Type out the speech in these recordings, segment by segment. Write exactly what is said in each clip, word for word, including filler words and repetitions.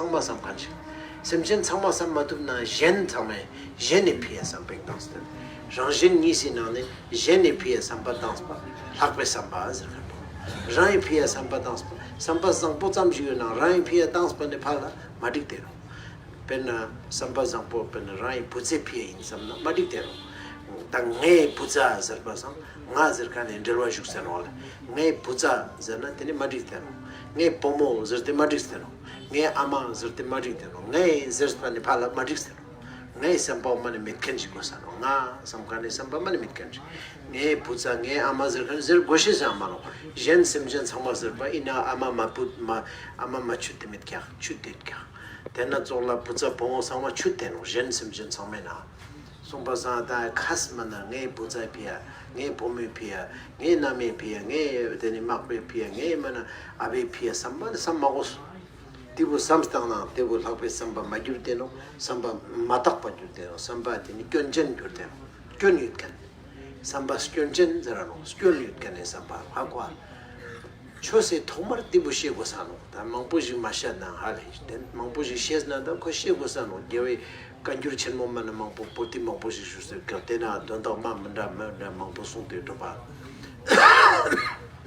ཚང་མ་བསམ་མཁན་ཞིག་སེམས་ཅན་ཚང་མ་བསམ་མ་ཐུབ་ན་གཞན་ཚང་མས་གཞན་ནི་ཕི་ཡ་བསམ་པའི་བཏང་སྟེ། རང་གཞན་གཉིས་སི་ནང་ནས་གཞན་ནི་ཕི་ཡ་བསམ་པ་བཏང་པ་ལྷག་པའི་བསམ་པ་ཟེར་མཁན་པོ། རང་ངི་ཕི་ཡ་བསམ་པ་བཏང་པ་བསམ་པ་བཟང་པོ་ཙམ་ཞིག་ཡོད་ན་རང་ངི་ཕི་ཡ་བཏང་པ་ནི་ཕ་ལ་མ་འགྲིག་སྟེ་རུང་། དཔེར་ན་བསམ་པ་བཟང་པོ་དཔེར་ན་རང་ངི་བུ་ཚའི་ཕི་ཡ་ཡིན་བསམ་ན་མ་འགྲིག་སྟེ་རུང་། ད་ངའི་བུ་ཚ་ཟེར་པ་སང་ང་ཟེར་མཁན་ནི་འབྲེལ་བ་ཞུགས་ཟེར་རོ་ལེ། ངའི་བུ་ཚ་ཟེར་ན་དེ་ནི་མ་འགྲིག་སྟེ་རུང་། ངའི་བུ་མོ་ཟེར་ཏེ་མ་འགྲིག་སྟེ་རུང་། ངའི་ཨ་མ་ཟེར་ཏེ་མ་འགྲིག་སྟེ་རུང་། ངའི་ཟེར་པ་ནི་ཕ་ལ་མ་འགྲིག་སྟེ་རུང་། ངའི་བསམ་པ་མ་ནི་མེད་མཁན་ཞིག་དགོས་ས་ནོག་ང་བསམ་མཁན་ནི་བསམ་པ་མ་ནི་མེད་མཁན་ཞིག་ངའི་བུ་ཚ་ངའི་ཨ་མ་ཟེར་མཁན་ཟེར་དགོས་ཤེས་ཡང་མ་ནོག་གཞན་སེམས་ཅན་ཚང་མ་ཟེར་པ་ཡིན་ན་ཨ་མ་མ་བུ་མ་ཨ་མ་མ་ཆུད་དེ་མེད་ཀྱག་ཆུད་དེ་ཀྱག་དེ་ན་ཙོགས་ལ་བུ་ཚ་བུ་མོ་ཚང་མ་ཆུད་དེ་ནོག་གཞན་སེམས་ཅན་ཚང་མའི་ནང་གསུངས་པ་སང་ད་ཁ་སི་མ་ན་ངའི་བུ་ཚའི་ཕི་ཡ་ངའི་བུ་མོའི་ཕི་ཡ་ངའི་མནའ་མའི་ཕི་ཡ་ངའི་དེ་ནི་མག་པའི་ཕི་ཡ་ངའི་མ་ན་ཨ་བའི་ཕི་ཡ་བསམ་པ་ནི་བསམ་མ་དགོས། དེ་བོ་བསམ་སྟངས་ནང་དེ་བོ་ལྷག་པའི་བསམ་པ་མ་གྱུར་ཏེ་ནོག་བསམ་པ་མ་དག་པ་གྱུར་ཏེ་ནོག་བསམ་པ་དེ་ནི་སྐྱོན་ཅན་གྱུར་ཏེ་ནོག་སྐྱོན་ཡོད་མཁན། བསམ་པ་སྐྱོན་ཅན་ཟེར་ར་ནོག་སྐྱོན་ཡོད་མཁན་ནི་བསམ་པ་ཧ་གོ་ཨ། ཆོས་སི་ཐོག་མར་དེ་བོ་ཤེས་དགོས་ས་ནོག་ད་མང་པོ་ཞིག་མ་ཤེས་ན་ཧ་ལས་དེ་མང་པོ་ཞིག་ཤེས་ན་ད་ཁོ་ཤེས་དགོས་ས་ནོག་རྒྱལ་བའི་བཀའ་འགྱུར་ཆེན་མོ་མ་ན་མང་པོ་པོ་ཏི་མང་པོ་ཞིག་ཞུས་ཟེར་ཀྱང་དེ་ན་དོན་དག་མ་མི་འདྲ་མི་འདྲ་མང་པོ་གསུངས་ཏེ་འགྲོ་བ།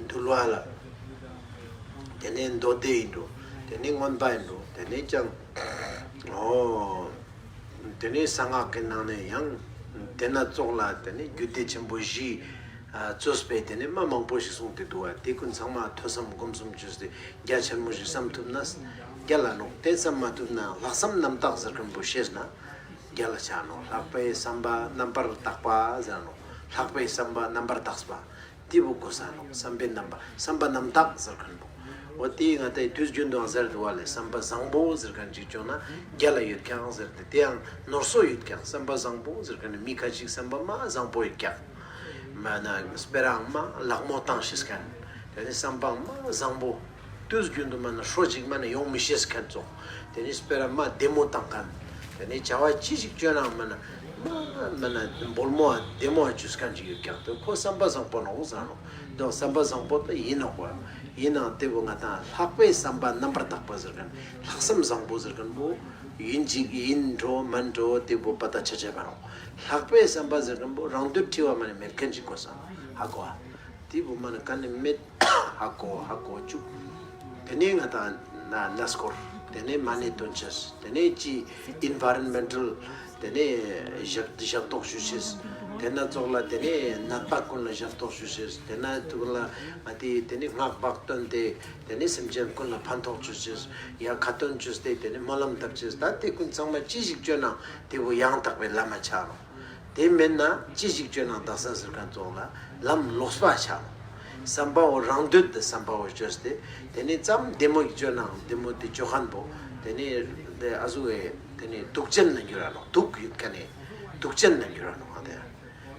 འདུལ་བ་ལ། དེ་ནས་མདོ་སྡེ་ཡིན་འགྲོ། དེ་ནས་མངོན་པ་ཡིན་འགྲོ། དེ་ནས་ཀྱང་། ཨོ། དེ་ནས་གསང་སྔགས་ཀྱི་ནང་ནས་ཡང་། དེ་ན་ཙོགས་ལ་དེ་ནས་རྒྱུད་སྡེ་ཆེན་པོ་བཞི། ཨ་རྩོད་པའི་དེ་ནས་མ་མང་པོ་ཞིག་གསུངས་ཏེ་འདུག་བ་དེ་ཀུན་ཚང་མ་ཐོས་བསམ་སྒོམ་གསུམ་བཅོས་ཏེ་རྒྱ་ཆེན་མོ་ཞིག་བསམ་ཐུབ་ན། རྒྱ་ལ་ནོག་དེ་བསམ་མ་ཐུབ་ན་ལྷག་བསམ་རྣམ་དག་ཟེར་མཁན་པོ་ཤེས་ན། རྒྱ་ལ་ཆ་ནོག་ལྷག་པའི་བསམ་པ་རྣམ་པར་དག་པ་ཟེར་ནོག་ལྷག་པའི་བསམ་པ་རྣམ་པར་དག་པ། དེ་བོ་གོ་ས་ནོག་བསམ་པའི་རྣམ་པ་བསམ་པ་རྣམ་དག་ཟེར་མཁན་པོ། འོ་དེ་ང་ཏའི་དུས་རྒྱུན་དུའང་ཟེར་འདུག་བ་ལེ་བསམ་པ་བཟང་པོ་ཟེར་མཁན་ཅིག་བྱུང་ན་རྒྱ་ལ་ཡོད་ཀྱག་ཟེར་ཏེ་དེའང་ནོར་སོ་ཡོད་ཀྱག་བསམ་པ་བཟང་པོ་ཟེར་མཁན་ནི་མི་ཁ་ཅིག་བསམ་པ་མ་བཟང་པོ་ཡོད་ཀྱག་མ་ན་སྤེ་ར་མ་ལག་མོ་བཏང་ཤེས་མཁན། དེ་ནི་བསམ་པའང་མ་བཟང་པོ། དུས་རྒྱུན་དུ་མ་ན་ཧྲོ་ཅིག་མ་ན་ཡོང་མི་ཤེས་མཁན་ཙོགས། དེ་ནི་སྤེ་ར་མ་བདེ་མོ་བཏང་མཁན། དེ་ནི་བྱ་བ་ཅི་ཞིག་བཅོ་ནའང་མ་ན་མ་མ་ན་འབོལ་མོ་བདེ་མོ་བཅོས་མཁན་ཅིག་ཡོད་ཀྱག་དེ་ཁོ་བསམ་པ་བཟང་པོ་ནོག་ཟེར་ནོག་དེ་བསམ་པ་བཟང་པོ་དེ་ཡིན་ནོག་པ། ཡིན་ནའང་དེ་བོ་ང་ཏང་ལྷག་པའི་བསམ་པ་རྣམ་པར་དག་པ་ཟེར་མཁན་ལྷག་བསམ་བཟང་པོ་ཟེར་མཁན་བོ་ཡིན་ཅིག་ཡིན་འགྲོ་མིན་འགྲོ་དེ་བོ་པ་ད་ཆ་ཆ་བ་ནོག་ལྷག་པའི་བསམ་པ་ཟེར་མཁན་བོ་རང་འདོད་འཁྲི་བ་མ་ནི་མེད་མཁན་ཅིག་གོ་ས་ཧ་གོ་ཨ། དེ་བོ་མ་ནི་ག་ནི་མེད། ཧ་གོ་ཧ་གོ་བཅུག་དེ་ནས་ང་ཏང་ན་གནས་སྐོར། དེ་ནས་མ་ཎི་འདོན་ཅེས། དེ་ནས་ཅི་ཨིན་བ་རོན་མེན་ཊལ། དེ་ནས་ཞབས་ཞབས་ཏོག་ཞུ་ཅེས། དེ་ན་ཙོགས་ལ་དེ་ནས་ནད་པ་ཀུན་ལ་ཞབས་ཏོག་ཞུ་ཅེས། དེ་ན་ཙོགས་ལ་ང་ཏི་དེ་ནས་སྔགས་འབག་བཏོན་ཏེ་དེ་ནས་སེམས་ཅན་ཀུན་ལ་ཕན་ཐོགས་ཞུ་ཅེས། ཡ་ཁ་ཏོན་བཅོས་ཏེ་དེ་ནས་སྨོན་ལམ་བཏབ་ཅེས། ད་དེ་ཀུན་ཚང་མ་ཅི་ཞིག་བཅོས་ན་དེ་བོ་ཡང་དག་པའི་ལམ་མ་ཆགས་རུང་། དེ་མེད་ན་ཅི་ཞིག་བཅོས་ན་དག་ས་ཟེར་མཁན་ཙོགས་ལ་ལམ་ལོག་པ་ཆགས་རུང་། བསམ་པའོ་རང་འདོད་དེ་བསམ་པའོ་བཅོས་ཏེ་དེ་ནས་ཙམ་བདེ་མོ་ཞིག་བཅོས་ནའང་བདེ་མོ་དེ་བཅོ་མཁན་པོ་དེ་ནས་དེ་ཨ་ཟུག་གི་དེ་ནས་དུག་ཅན་ལ་འགྱུར་ར་ནོག་དུག་ཡོད་མཁན་ནི་དུག་ཅན་ལ་འགྱུར་ར་ནོག་ང་དེ།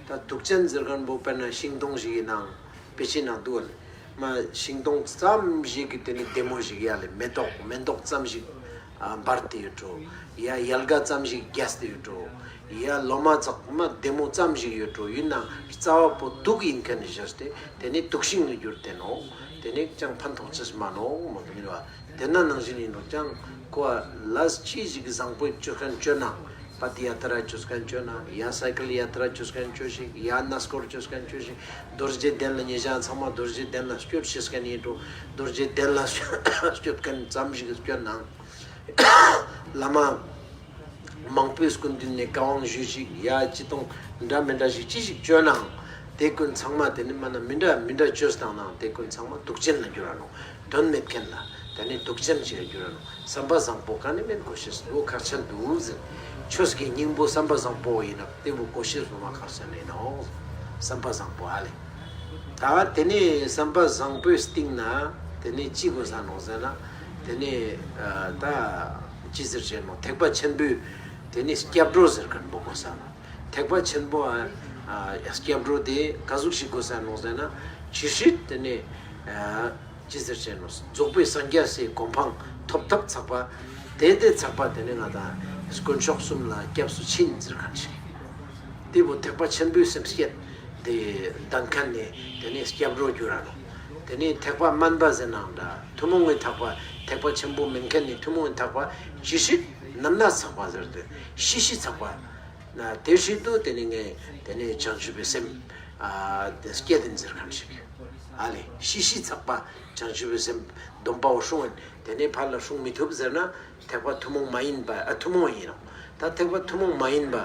ད་དུག་ཅན་ཟེར་མཁན་པོ་དཔེར་ན་ཤིང་སྡོང་ཞིག་ཡིན་ནའང་དཔེ་ཆའི་ནང་འདུག་ལེ། མ་ཤིང་སྡོང་ཙམ་ཞིག་གི་དེ་ནི་བདེ་མོ་ཞིག་ཡ་ལེ་མེ་ཏོག་མེ་ཏོག་ཙམ་ཞིག་ཨ་འབར་ཏེ་ཡོད་འགྲོ། ཡ་ཡལ་ག་ཙམ་ཞིག་རྒྱས་ཏེ་ཡོད་འགྲོ། ཡ་ལོ་མ་ཙག་མ་བདེ་མོ་ཙམ་ཞིག་ཡོད་འགྲོ། ཡིན་ནའང་རྩ་བ་པོ་དུག་ཡིན་མཁན་ནི་བཞག་སྟེ་དེ་ནི་དུག་ཤིང་ལ་འགྱུར་ཏེ་ནོག་དེ་ནི་ཅང་ཕན་ཐོགས་ཅེས་མ་ནོག་མོ་དེ་ནི་བ། དེ་ན་ནང་བཞིན་ཡིན་ནོག་ཀྱང་ཁོ་ལས་ཅི་ཞིག་བཟང་པོ་བཅོ་མཁན་བཅོ་ན། པད་ཡ་ཏྲ་བཅོ་མཁན་བཅོ་ན། ཡ་སའི་ཀལ་ཡ་ཏྲ་བཅོ་མཁན་བཅོ་ཞིག་ཡ་གནས་སྐོར་བཅོ་མཁན་བཅོ་ཞིག་རྡོ་རྗེ་གདན་ལ་ཉེ་ཞ་ཚང་མ་རྡོ་རྗེ་གདན་ལ་སྐྱོད་ཤེས་མཁན་ཡིན་འགྲོ། རྡོ་རྗེ་གདན་ལ་སྐྱོད་མཁན་ཙམ་ཞིག་བཅོ་ན། བླ་མ་མང་པོའི་སྐུ་མདུན་ནས་བཀའ་དབང་ཞུས་ཤིག་ཡ་ཅི་གཏོང་འདྲ་མི་འདྲ་ཞིག་ཅི་ཞིག་བཅོ་ནའང་དེ་ཀུན་ཚང་མ་དེ་ནི་མ་ན་མི་འདྲ་མི་འདྲ་བཅོས་བཏང་ནའང་དེ་ཀུན་ཚང་མ་དུག་ཅན་ལ་འགྱུར་ར་ནོག་དོན་མེད་མཁན་ལ་དེ་ནི་དུག་ཅན་ཞིག་ལ་འགྱུར་ར་ནོག་བསམ་པ་བཟང་པོ་ག་ནི་མེད་གོ་ཤེས་བོ་ཁག་ཆེན་འདུག་ཟེར། ཆོས་ཀྱི་སྙིང་པོ་བསམ་པ་བཟང་པོ་ཡིན་ན་དེ་བོ་གོ་ཤེས་བོ་མ་ཁག་ཆེན་ཡིན་ནོག་བསམ་པ་བཟང་པོ་ཨ་ལེ། ད་དེ་ནི་བསམ་པ་བཟང་པོའི་སྟེང་ན་དེ་ནི་ཅི་དགོས་ས་ནོག་ཟེར་ན། དེ་ནི་ཨ་ད་ཅི་ཟེར་ཅེས་ནོག་ཐེག་པ་ཆེན་པོའི་དེ་ནི་སྐྱབས་འགྲོ་ཟེར་མཁན་པོ་དགོས་ས་ནོག་ཐེག་པ་ཆེན་པོ་ཨ་ཨ་སྐྱབས་འགྲོ་དེ་ག་ཟུག་ཞིག་དགོས་ས་ནོག་ཟེར་ན། ཇི་སྲིད་དེ་ནི་ཨ་ཅི་ཟེར་ཅེས་ནོག་རྫོགས་པའི་སངས་རྒྱས་སི་གོ་འཕང་ཐོབ་ཐབས་ཚག་པ། དེ་དེ་ཚག་པ་དེ་ནི་ང་དང་དཀོན་མཆོག་གསུམ་ལ་སྐྱབས་སུ་མཆི་ཟེར་མཁན་ཞིག་དེ་བོ་ཐེག་པ་ཆེན་པོའི་སེམས་བསྐྱེད་དེ་ལྡན་མཁན་ནི་དེ་ནི་སྐྱབས་འགྲོ་འགྱུར་ར་ནོག་དེ་ནས་ཐེག་པ་དམན་པ་ཟེར་ནའང་འདྲ། ཐུན་མོང་བའི་ཐེག་པ། ཐེག་པ་ཆེན་པོ་མན་མཁན་ནི་ཐུན་མོང་བའི་ཐེག་པ་ཇི་སྲིད་རྣམ་སྣང་ཚགས་པ་ཟེར་ཏེ་ཤེས་བྱའི་ཚགས་པ། ན་དེ་སྲིད་དུ་དེ་ནས་ངས་དེ་ནས་བྱང་ཆུབ་པའི་སེམས་ཨ་དེ་སྐྱེད་དེ་ཟེར་མཁན་ཞིག་ཨ་ལེ། ཤེས་བྱའི་ཚགས་པ་བྱང་ཆུབ་པའི་སེམས་སྡོམ་པའོ་སྲུང་ཡིན། དེ་ནས་ཕར་ལ་སྲུང་མི་ཐུབ་ཟེར་ན་ཐེག་པ་ཐུན་མོང་མ་ཡིན་པ་ཨ་ཐུན་མོང་ཡིན་ནོ། ད་ཐེག་པ་ཐུན་མོང་མ་ཡིན་པ་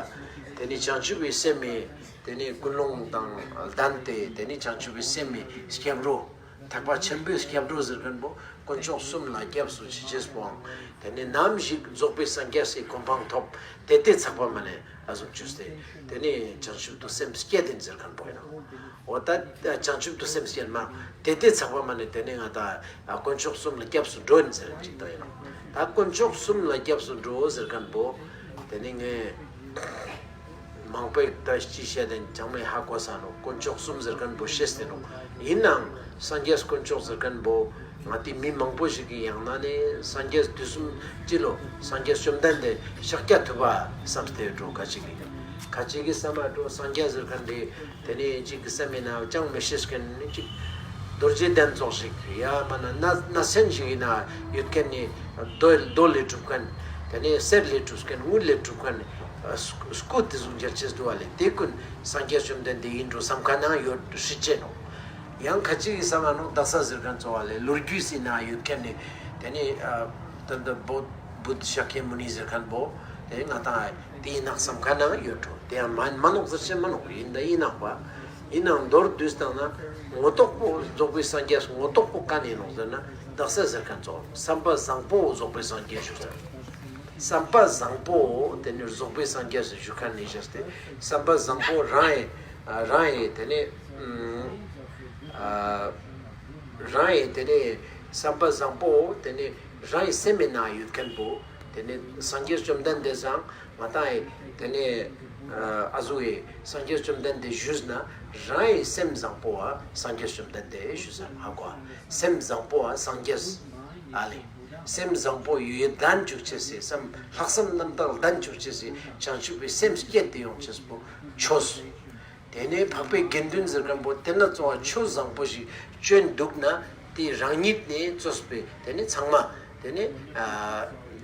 དེ་ནས་བྱང་ཆུབ་པའི་སེམས་མི་དེ་ནས་ཀུན་སློང་དང་ལྡན་ཏེ་དེ་ནས་བྱང་ཆུབ་པའི་སེམས་མི་སྐྱེ་འགྲོ། ཐེག་པ་ཆེན་པོའི་སྐྱབས་འགྲོ་ཟེར་མཁན་པོ་དཀོན་མཆོག་གསུམ་ལ་སྐྱབས་སུ་མཆི་ཅེས་པོའང་དེ་ནས་ནམ་ཞིག་རྫོགས་པའི་སངས་རྒྱས་སི་གོ་འཕང་ཐོབ། དེ་ལྟའི་ཚགས་པ་མ་ནས་ཨ་ཟུག་བཅོས་ཏེ་དེ་ནས་བྱང་ཆུབ་ཏུ་སེམས་བསྐྱེད་དེ་ཟེར་མཁན་པོ་ཡིན་ནོ། འོ་ད་བྱང་ཆུབ་ཏུ་སེམས་བསྐྱེད་མ་དེ་ལྟའི་ཚགས་པ་མ་ནས་དེ་ནས་ང་ད་དཀོན་མཆོག་གསུམ་ལ་སྐྱབས་སུ་འགྲོ་ཡིན་ཟེར་ཅིག་ད་ཡིན་ནོ། ད་དཀོན་མཆོག་གསུམ་ལ་སྐྱབས་སུ་འགྲོ་ཟེར་མཁན་པོ་དེ་ནས་ངས། མང་པོས་ད་ཅི་བཤད་དེ་ཚང་མས་ཧ་གོ་ས་ནོ། དཀོན་མཆོག་གསུམ་ཟེར་མཁན་པོ་ཤེས་ཏེ་ནོ། ཡིན་ནའང་སངས་རྒྱས་དཀོན་མཆོག་ཟེར་མཁན་པོ་ང་ཏི་མི་མང་པོ་ཞིག་གི་ཡང་ན་ནི་སངས་རྒྱས་དུས་གསུམ་སྤྱི་ལོ་སངས་རྒྱས་བཅོམ་ལྡན་འདས་ཤཱཀྱ་ཐུབ་པ་བསམ་སྟེ་འགྲོ་ཁ་ཅིག་གི་ཁ་ཅིག་གི་བསམ་མ་འགྲོ། སངས་རྒྱས་ཟེར་མཁན་དེ་དེ་ནི་ཅིག་གི་བསམ་མེད་ན་ཅང་མི་ཤེས་མཁན་ནི་ཅིག་རྡོ་རྗེ་གདན་ཙོགས་ཞིག་ཡ་མ་ན་ན་ན་སེན་ཞིག་ཡིན་ན་ཡོད་མཁན་ནི་རྡོ་རྡོ་ལས་གྲུབ་མཁན། དེ་ནས་གསེར་ལས་གྲུབ་མཁན། དངུལ་ལས་གྲུབ་མཁན། ཨ་སྐུ་དེ་ཟུག་འཇལ་ཅེས་འདུག་བ་ལེ། དེ་ཀུན་སངས་རྒྱས་བཅོམ་ལྡན་འདས་ཡིན་འགྲོ་བསམ་མཁན་ནང་ཡོད་སྲིད་ཅེ་ནོ། ཡང་ཁ་ཅིག་གི་བསམ་མ་ནོ་དག་ས་ཟེར་མཁན་ཙོགས་བ་ལེ། ལོ་རྒྱུས་སི་ནང་ཡོད་མཁན་ནི་དེ་ནས་ཨ་ད་ད་བོད་བུདྡྷ་ཤཱཀྱ་མུ་ནི་ཟེར་མཁན་པོ་དེ་ང་ཏང་དེ་ཡིན་ན་བསམ་མཁན་ནང་ཡོད་འགྲོ། དེ་ཡང་མ་མ་ནོག་ཟེར་ཅེ་མ་ནོག་ཡིན་ད་ཡིན་ནག་པ། ཡིན་ནའང་མདོར་བསྡུས་བཏང་ན་ངོ་ཐོག་པོ་རྫོགས་པའི་སངས་རྒྱས་ངོ་ཐོག་པོ་ག་ནས་ཡིན་ནོག་ཟེར་ན་དག་ས་ཟེར་མཁན་ཙོགས་བསམ་པ་བཟང་པོ་རྫོགས་པའི་སངས་རྒྱས་ཞུ་ཟེར། བསམ་པ་བཟང་པོ་དེ་ནི་རྫོགས་པའི་སངས་རྒྱས་སུ་ཞུ་མཁན་ནི་བཞག་སྟེ་བསམ་པ་བཟང་པོ་རང་ཡི་རང་ཡི་དེ་ནི་ཨ་རང་ཡི་དེ་ནི་བསམ་པ་བཟང་པོ་དེ་ནི་རང་ཡི་སེམས་མི་ནང་ཡོད་མཁན་པོ་དེ་ནི་སངས་རྒྱས་བཅོམ་ལྡན་འདས་སང་ང་ཏང་ཡི་དེ་ནས་ཨ་ཟུག་གི་སངས་རྒྱས་བཅོམ་ལྡན་འདས་ཞུས་ན་རང་ཡི་སེམས་བཟང་པོ་བ་སངས་རྒྱས་བཅོམ་ལྡན་འདས་ཞུས་ཟེར་ཧ་གོ། སེམས་བཟང་པོ་བ་སངས་རྒྱས་ཨ་ལེ། སེམས་བཟང་པོ་ཡོད་ལྡན་བཅུག་ཅེས་སི་སེམས་ལྷག་བསམ་རྣམ་དག་ལྡན་བཅུག་ཅེས་སི་བྱང་ཆུབ་པའི་སེམས་བསྐྱེད་དེ་ཡོང་ཅེས་པོ་ཆོས། དེ་ནས་འཕགས་པའི་དགེ་འདུན་ཟེར་མཁན་པོ་དེ་ན་ཙོགས་ཆོས་བཟང་པོ་ཞིག་སྤྱོད་འདུག་ན་དེ་རང་ཉིད་ནས་གཙོས་པའི་དེ་ནས་ཚང་མ་དེ་ནས་ཨ་